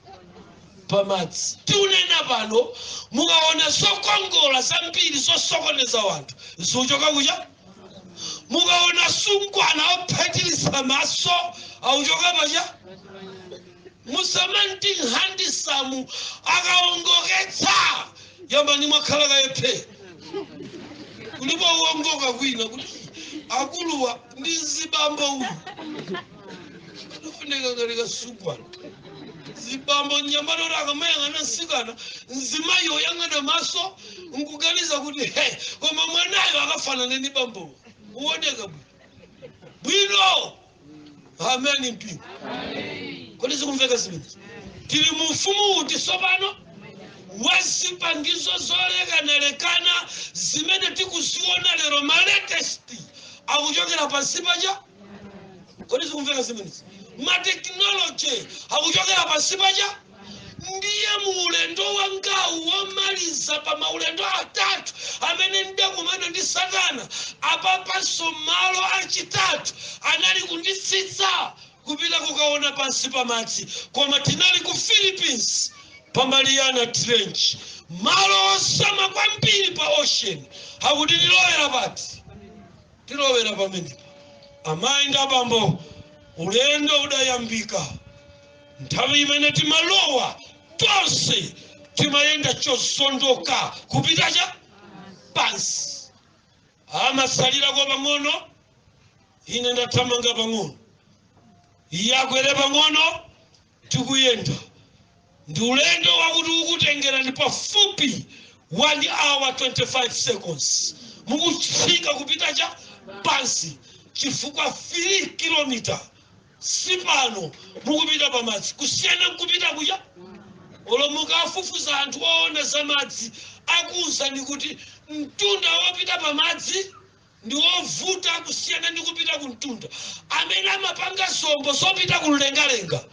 pamadzi. Tiunena pano, mukaona zokongola zambiri zosokoneza wanthu zikuchoka kucha. Mukaona sungwana ophatirisa maso auchoka pacha. Musamanti handisamu akaongoketsa, yambani mwakhala kayephe kulipo uongoka kwina kuti akuluwa ndi zibambo. Uyu anafunika ngati kasungwana zibambo nyambaloti akamayang'ana msikana, mzimayi oyang'ana maso nkuganiza kuti he, koma mwanayo akafanane ndi bambowo, uoneka bwino bwino. Ameni mpingo. Kodi zikumveka zimenezi? Tili mu ufumu uti tsopano? Wa zipangizo zolekanalekana zimene tikuziona lero, ma latest akuchokera pansi pacha. Kodi zikumveka zimenezi? Ma technology akuchokera pansi pacha. Ndiye mu ulendo wangawu womaliza pa maulendo atatu amene ndakumana ndi Satana, apapanso malo achitatu anali kunditsitsa kupita kukaona pansi pamadzi. Koma tinali ku Philippines pa Mariana Trench, malo osama kwambiri pa ocean. Akuti tilowera pati? Tilowera pamenepa. Amayi ndi abambo, ulendo udayambika. Nthawi imene timalowa tonse timayenda chozondoka kupita cha pansi. Amasalirako pang'ono, ine ndathamanga pang'ono, iye akwere pang'ono, tikuyenda. Ndi ulendo wakuti ukutengera ndi pafupi 1 hour 25 seconds mukutsika kupita cha pansi, chifukwa 3 kilomita sipano mukupita pamadzi kusiyana nkupita kucha. Olo mukafufuza anthu oona za madzi, akuwuzani kuti mtunda wopita pamadzi ndi wovuta kusiyana ndi kupita ku mtunda. Amene amapanga zombo zopita kumlengalenga,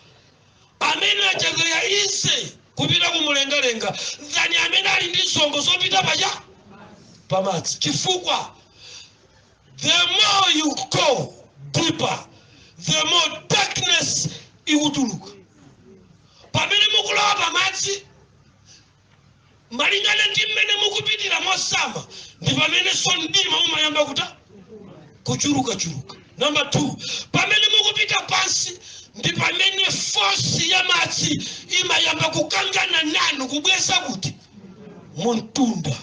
amene achakwera ise kupita kumlengalenga than amene ali ndi zombo zopita pacha pamadzi, chifukwa the more you go deeper, the more darkness ikutuluka. Pamene mukulowa pamadzi, malingana ndi mmene mukupitira mosama, ndi pamenenso mdima umayamba kuta kuchulukachuluka. Number 2, pamene mukupita pansi ndi pamene force ya madzi imayamba kukangana nanu kubweza kuti muntunda.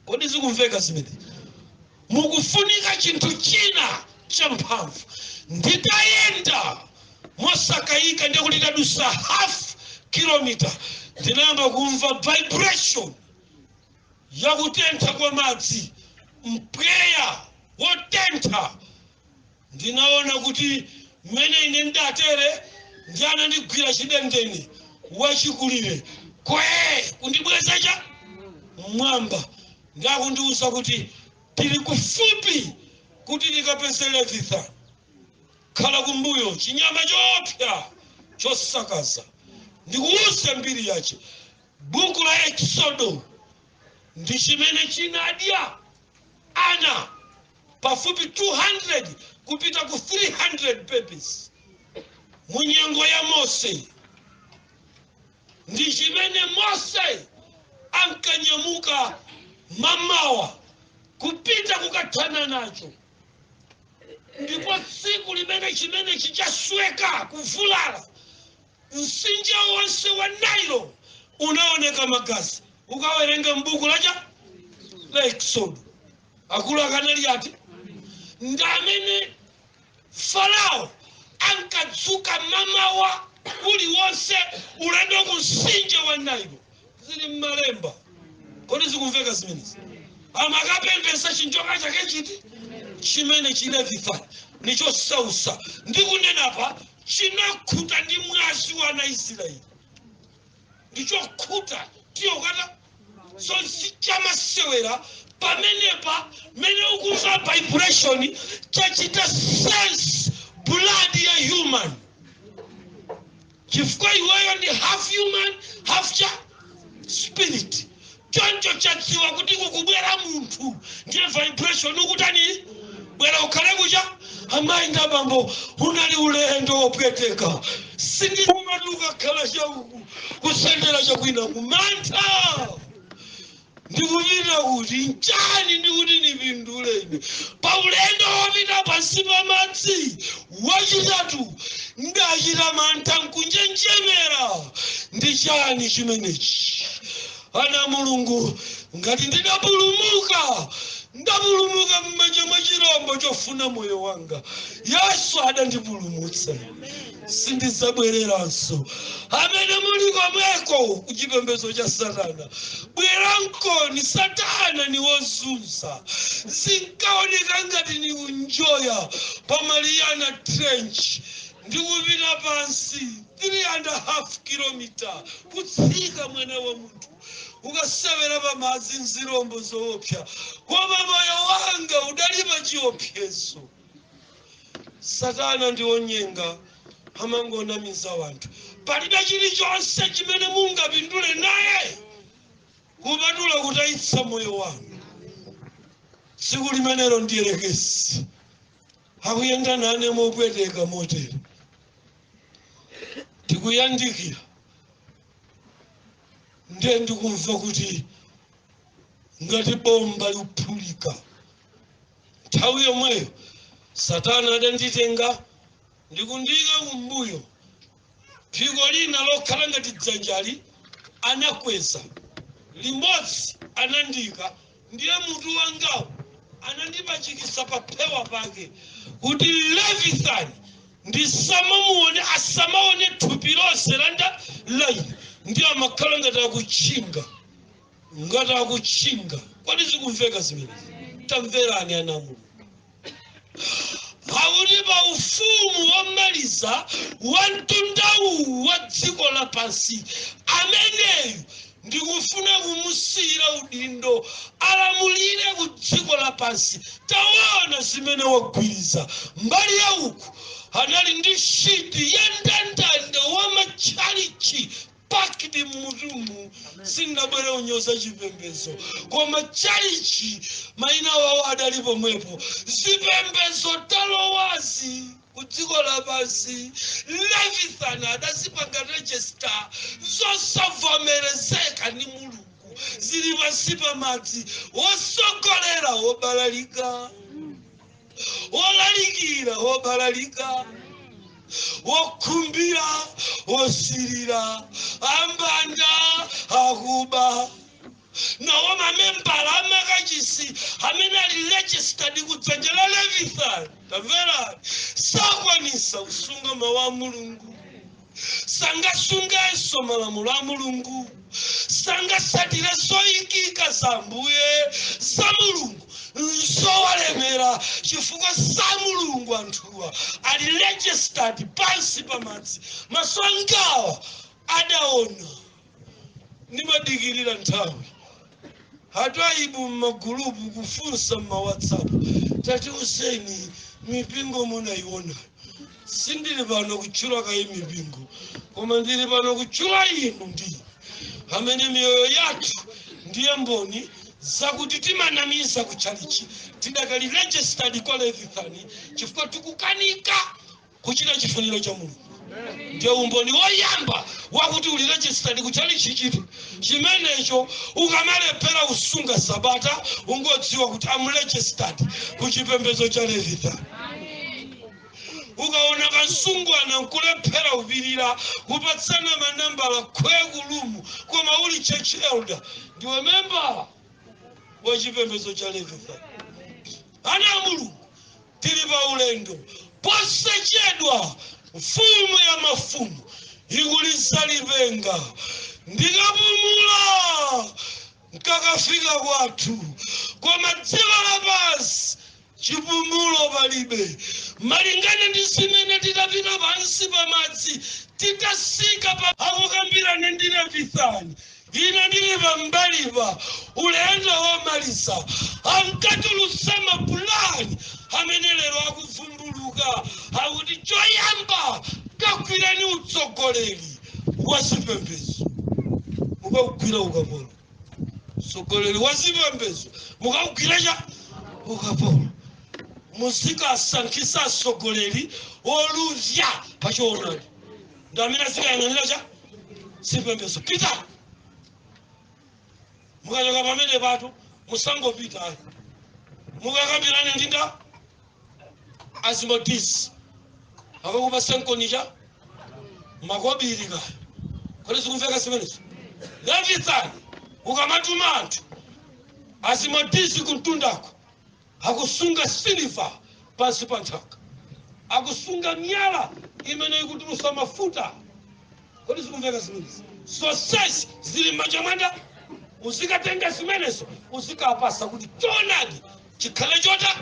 Kodi zikumveka zimene? Mukufunika chinthu china champhamvu. Nditayenda mosakayika, ndiye kuti tadusa half kilometer, ndinayamba kumva vibration yakutentha kwa madzi, mpweya wotentha. Ndinaona kuti mmene ine ndatere, ndi anandigwira chidendene wachikulire kwe kundibweza cha mwamba, ndakundiuza kuti tili kufupi kuti tikapeze Leviathan. Khala kumbuyo, chinyama choopsa chosakaza. Ndikuuze mbiri yache, buku la Exodo, ndi chimene chinadya ana pafupi 200 kupita ku 300 babies munyengo ya Mose. Ndi chimene Mose ankanyamuka mamawa kupita kukathana nacho. Ndipo tsiku limene chimene chichasweka kuvulala, mtsinje wonse wa Nailo unaoneka magazi. Ukawerenga mbuku lacha la Exodo. Akulu akanali ati ndi amene Farao ankadzuka mamawa uliwonse ulendo ku mtsinje wa Nailo. Zili mmalemba. Kodi zikumveka zimenezi? Amakapembesa chinjoka chake chiti chimene chi Leviathan nichosausa. Ndikunenapa, chinakhuta ndi mwazi wa ana Israeli, ndichokhuta tiyokata. So sichamasewera pamenepa. Mene ukumva vibration, chachita sense blood ya human, chifukwa iweyo ndi half human, half cha spirit. Choncho chadziwa kuti kukubwera munthu, ndiye vibration ukutani, bwera ukhale kucha. Amayi ndi abambo, unali ulendo wopweteka. Sindimati ukakhala chauku kusendera chakwina kumantha, ndikupita kuti nchani, ndikuti nipindule ine pa ulendo wopita pansi pa madzi wachitatu. Ndachita mantha nkunjenjemera, ndi chani chimenechi? Ana Mulungu, ngati ndidapulumuka, ndapulumuka m'manja mwa chirombo chofuna moyo wanga. Yesu adandipulumutsa, sindidzabwereranso. Amene muli komweko kuchipembedzo cha Satana, bwerankoni. Satana ni wozunza. Zinkaoneka ngati ni kunjoya pa Mariana Trench, ndikupita pansi 3.5 kilometer kutsika, mwana wa munthu, ukasewera pamadzi nzirombo zoopsa, koma moyo wanga udali pa chiopsezo. Satana ndi wonyenga, amangonamiza wanthu. Palibe chilichonse chimene mungapindule naye kupatula kutayitsa moyo wanu. Tsiku limenelo ndiyerekezi akuyenda nane mopweteka motere, tikuyandikira, ndiye ndikumva kuti ngati bomba liphulika. Nthawi yomweyo Satana adanditenga ndikundiyika kumbuyo, phiko lina lokhala ngati dzanjali anakweza limodzi, anandika, ndiye mutu wangawo anandipachikisa pa phewa pake kuti Leviathan ndisamamuone, asamaone thupi lonse landa laine. Ndiye amakhala ngati akutchinga, ngati akutchinga. Kodi zikumveka zimenezi? Tamverani, ana Mulungu, pakuti pa ufumu womaliza wa mtundawu wa dziko lapansi, ameneyu ndikufuna kumusiyira udindo alamulire ku dziko lapansi. Taona zimene wagwiriza mbali ya uku, anali ndi sheet ya ndandanda wa matchalichi packed mmutumu. Sindabwere unyoza chipembedzo, koma chalichi mayina wawo adali pomwepo. Zipembedzo talowazi ku dziko lapansi, Leviathan adazipanga register, zosavomerezeka ndi Mulungu, zili pansi pa madzi. Wosogolera wobalalika, wolalikira wobalalika, wokhumbira, wosirira, ambanda, akuba. Nawo mamembala amakachisi amene ali registered kudzanja la Levithan, tamverani, sakwanisa kusunga mawu a Mulungu, sangasungenso malamulo a Mulungu, sangasatire zoyikika za Ambuye za Mulungu. Nzowalemera chifukwa sa Mulungu. Anthuwa ali registered pansi pamadzi. Maso angawa adaona. Nimadikirira nthawi hataibu mmagulupu kufunsa mmaWhatsApp, tatiuzeni mipingo munayiona. Sindili pano kutchula kayi mipingo, koma ndili pano kutchula inu ndi amene miyoyo yathu ndiye mboni zakuti timanamiza kutchalichi, tidakali registered kwa Levithani chifukwa tikukanika kuchita chifuniro cha Mulungu. Ndiye umboni woyamba wakuti uli registered kutchalichi chitu chimenecho. Ukamalephera kusunga sabata, ungodziwa kuti am registered ku chipembedzo cha Levithani. Ukaona kansungwana nkulephera kupirira kupatsana manambala khwekulumu, koma uli church elder, ndiwe membala wa chipembedzo cha Levithan. Ana a Mulungu, tili pa ulendo. Posachedwa mfumu ya mafumu ikulisa lipenga, ndikapumula nkakafika kwathu. Koma dziko lapansi chipumulo palibe, malingana ndi zimene titapita pansi pamadzi, titasika pa akukambirana ndi Levithani. Ine ndili pambalipa. Ulendo womaliza ankatulutsa mapulani amene lero akuvumbuluka, akuti choyamba kagwirani utsogoleri wa zipembedzo, mukagwira ukapolo. Utsogoleri wa zipembedzo mukagwira cha ukapolo, muzikasankhisa atsogoleri oluvya pachoonadi, ndi amene azikayang'anira cha zipembedzo. Pita, mukachoka pamene patu musangopita ayi, mukakambirane ndinda Azimodisi, akakupasa nkonicha makobiri kaya. Kodi zikumveka zimenezo? Levithani ukamatuma anthu, Azimodisi kumtundako akusunga siliva pansi pa nthaka, akusunga miyala imene ikutulusa mafuta. Kodi zikumveka zimenezi? Zonsezi zili m'manja mwanda. Uzikatenga zimenezo, uzikapasa kuti choonadi chikhale chota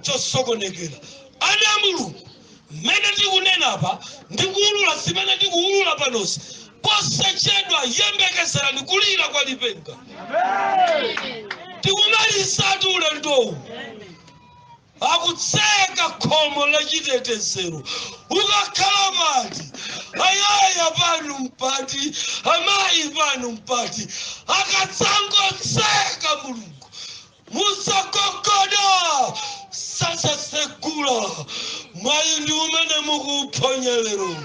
chosokonekera. Ana a Mulungu, mmene tikunenapa ndikuwulula zimene tikuwulula panozi, posachedwa yembekezerani kulira kwa lipenga. Tikumalizatu ulendowu. Akutseka khomo la chitetezero. Ukakhala pati, ayaya panu mpati, amayi panu mpati, akatsangotseka Mulungu, musagogoda, sasasegula. Mwayi ndi umene mukuuphonya lero.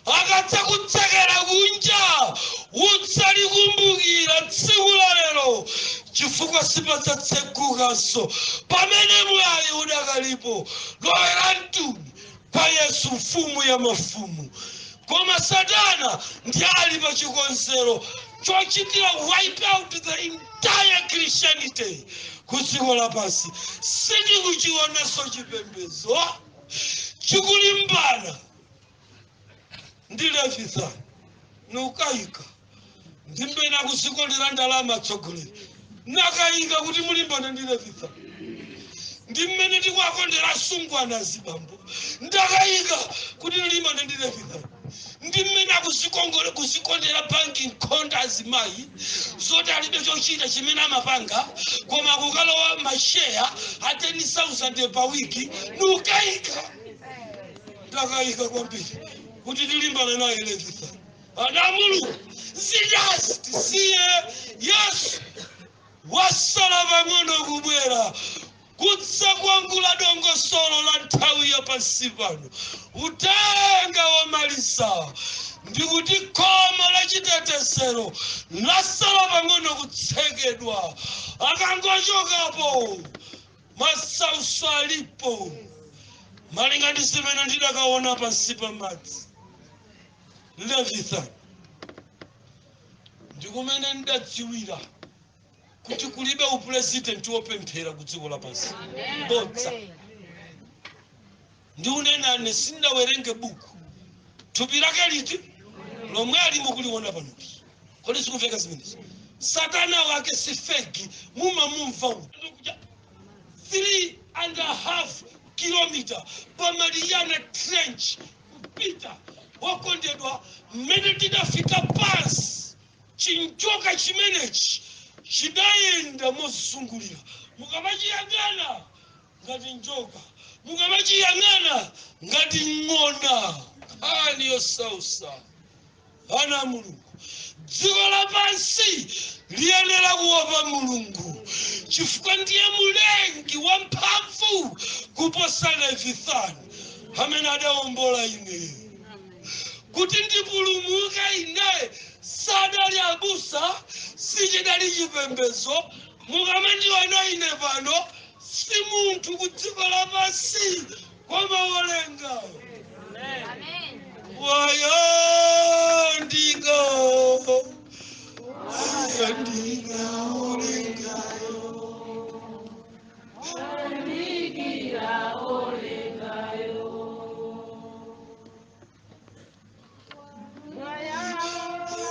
Akatsakutsekera kunja, utsalikumbukira tsiku la lero chifukwa sipadzatsegukanso. Pamene mwayi udakalipo, lowera mtuni kwa Yesu, mfumu ya mafumu. Koma Satana ndi ali pa chikonzero chochitira wipe out the entire Christianity ku dziko lapansi. Sitikuchionanso chipembedzo chikulimbana ndi Levithan. Nukayika ndi mmene akuzikondera ndalama atsogoleri, nakayika kuti mulimbana ndi Levithan. Ndi mmene tikuakondera asungwana azibambo, ndakayika kuti limbana ndi Levithan. Ndi mmene akuzikondera banki nkhonda azimayi, zoti alibe chochita chimene amapanga koma kukalowa masheya a 10,000 pa wiki. Nukayika, ndakayika kwambiri kuti tilimbane naye Levithan. Ana Mulungu, zidasi tisiye. Yesu wasala pang'ono kubwera kutsakwangula dongosolo la nthawi ya pansi pano. Utenga womaliza ndikuti khomo la chitetezero lasala pang'ono kutsekedwa. Akangochokapo, masauso alipo, malinga ndi zimene ndidakaona pansi pa madzi. Levithan ndikumene ndidadziwira. Kuti kulibe upurezidenti wopemphera ku dziko lapansi, bodza. Ndiunenane, sindawerenge buku. Thupi lake liti lomwe alimo kuliona panoli? Kodi sikumveka zimenezi? Satana wake si fake, mumamumva uja. 3.5 kilometer pa Mariana Trench kupita, wokondedwa, mmene tidafika pansi, chinjoka chimenechi chidayenda mozungulira. Mukamachiyang'ana ngati njoka, mukamachiyang'ana ngati ng'ona. Nkhani yosausa, ana Mulungu. Dziko lapansi liyenera kuopa Mulungu, chifukwa ndiye mulengi wamphamvu kuposa Levithani amene adawombola ine kuti ndipulumuke. Ine sadali abusa, sichidali chipembezo. Mukamandiona ine pano, si munthu ku dziko lapansi koma wolenga. Wayandika, wayandika olengayo. Wayandikira olengayo.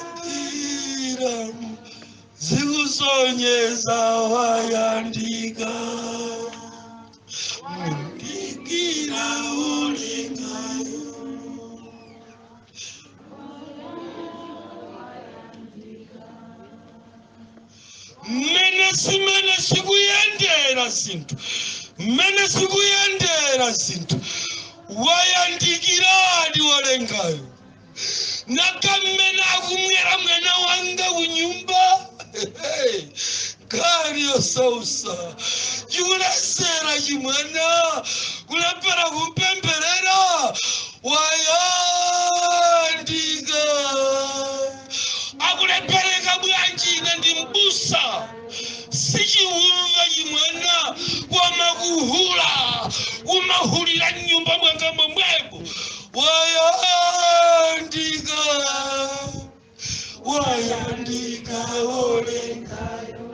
Wayandikira, zikusonyeza wayandika, mundikira olengayo. Mmene simene sikuyendera zinthu, mmene sikuyendera zinthu, wayandikiradi wolengayo. Naka mmene akumwera mwana wanga kunyumba, nkhani yosausa. Chikulesera chimwana, kulepera kumpemperera. Wayandika. Akulepereka bwanji? Ine ndi mbusa. Sichiumva chimwana, kwamakuhula kumahulira mnyumba mwanga momwemo. Wayandika, wayandika olengayo,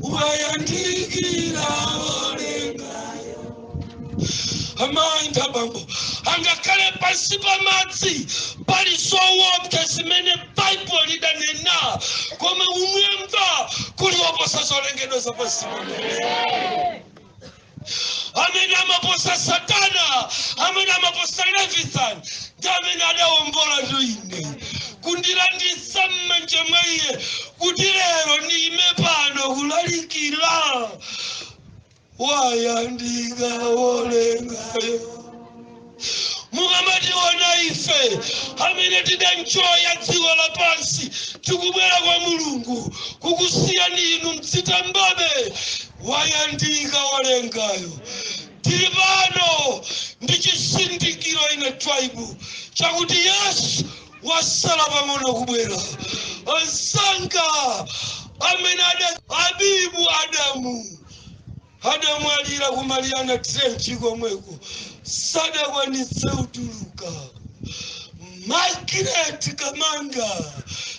wayandikira olengayo. Amayi ndabambo, angakhale pansi pa madzi pali zoopsa zimene Baibulo lidanena, koma umwemba kuli woposa zolengedwa za pansi pano, amene amaposa Satana, amene amaposa Levithan, ndi amene adawombola ine kundilanditsa m'manja mwa iye, kuti lero ndime pano kulalikira. Wayandika wolengayo. Mukamationa ife amene tidanjoya dziko lapansi, tikubwera kwa Mulungu kukusiyani inu mdzitambabe. Wayandika wolengayo. Tili pano ndi chisindikiro, ine Twaibu, chakuti Yesu wasala pang'ono kubwera. Ansanga amene ada abibu Adamu adamwalira ku Mariana Trench komweko, sadakwanitse kutuluka. Margaret Kamanga,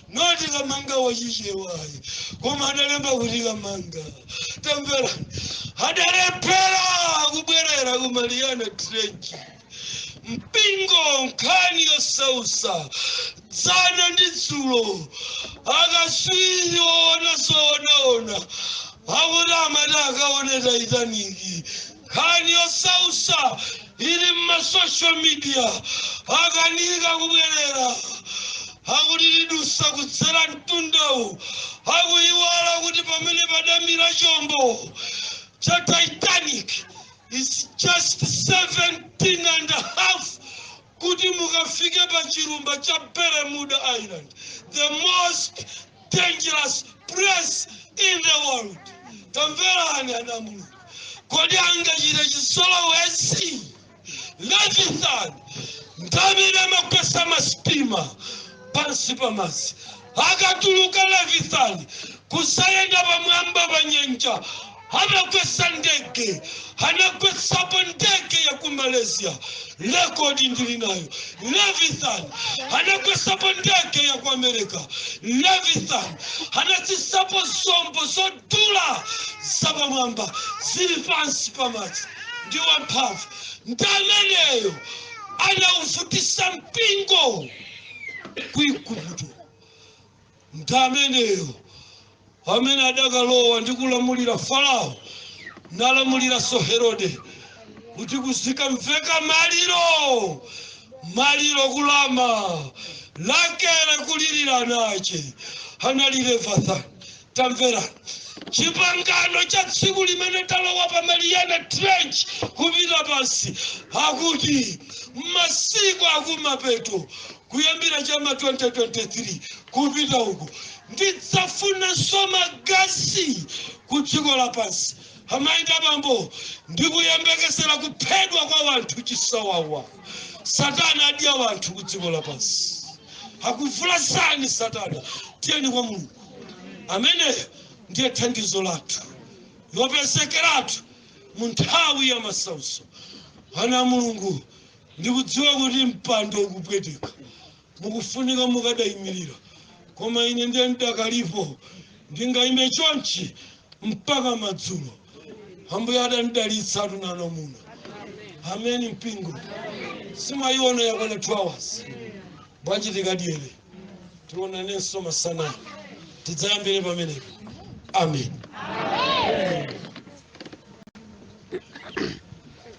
noti Kamanga wachichewayi, koma adalemba kuti Kamanga. Tamverani, adalephera kubwerera ku Mariana Trench. Mpingo, nkhani yosausa. Dzana ndi dzulo, akaswiri woona soonaona akuti amati akaone Titanic. Nkhani yosausa ili mma social media. Akanika kubwerera, akuti lidusa kudzera mtundawu. Akuiwala kuti pamene padamira chombo cha Titanic is just 17.5 kuti mukafike pa chilumba cha Bermuda Island, the most dangerous place in the world. Tamverani, ana Mulungu, kodi angachite chisolowesi? Levithan ndamene amagwesa masitima pansi pa madzi. Akatuluka Levithan kusayenda pamwamba pa nyanja, Amagwetsa ndege, anagwetsapo ndege ya ku Malaysia, record ndili nayo. Leviathan anagwetsapo ndege ya ku America. Leviathan anatsitsapo zombo zodula zapamwamba zili pansi pamadzi. Ndi wamphamvu, ndi ameneyo anauvutisa mpingo ku Igupto, ndi ameneyo amene adakalowa ndi kulamulira Farao, nalamuliranso Herode, kuti kuzikamveka maliro, maliro kulama lakere kulirira nache anali Leviathan. Tamverani, chipangano cha tsiku limene talowa pa Mariana Trench kupita pansi, akuti masiku akumapeto, kuyambira chama 2023 kupita uku, ndidzafunanso magazi ku dziko lapansi. Amayi ndi abambo, ndikuyembekezera kuphedwa kwa wanthu chisawawa. Satana adya wanthu ku dziko lapansi, akuvulazani satana. Tiyeni kwa Mulungu, ameneyo ndiye thandizo lathu lopezekeratu mu nthawi ya masautso. Ana Mulungu, ndikudziwa kuti mpando ukupweteka, mukufunika mukadayimirira, koma ine ndiye ndakalipo, ndingayime chonchi mpaka madzulo. Ambuye adandidalitsa atunano muno. Ameni. Mpingo simayiona yakwana 2 hours bwanji? Tikadyere, tionanenso masana, tidzayambire pamenepo. Amen.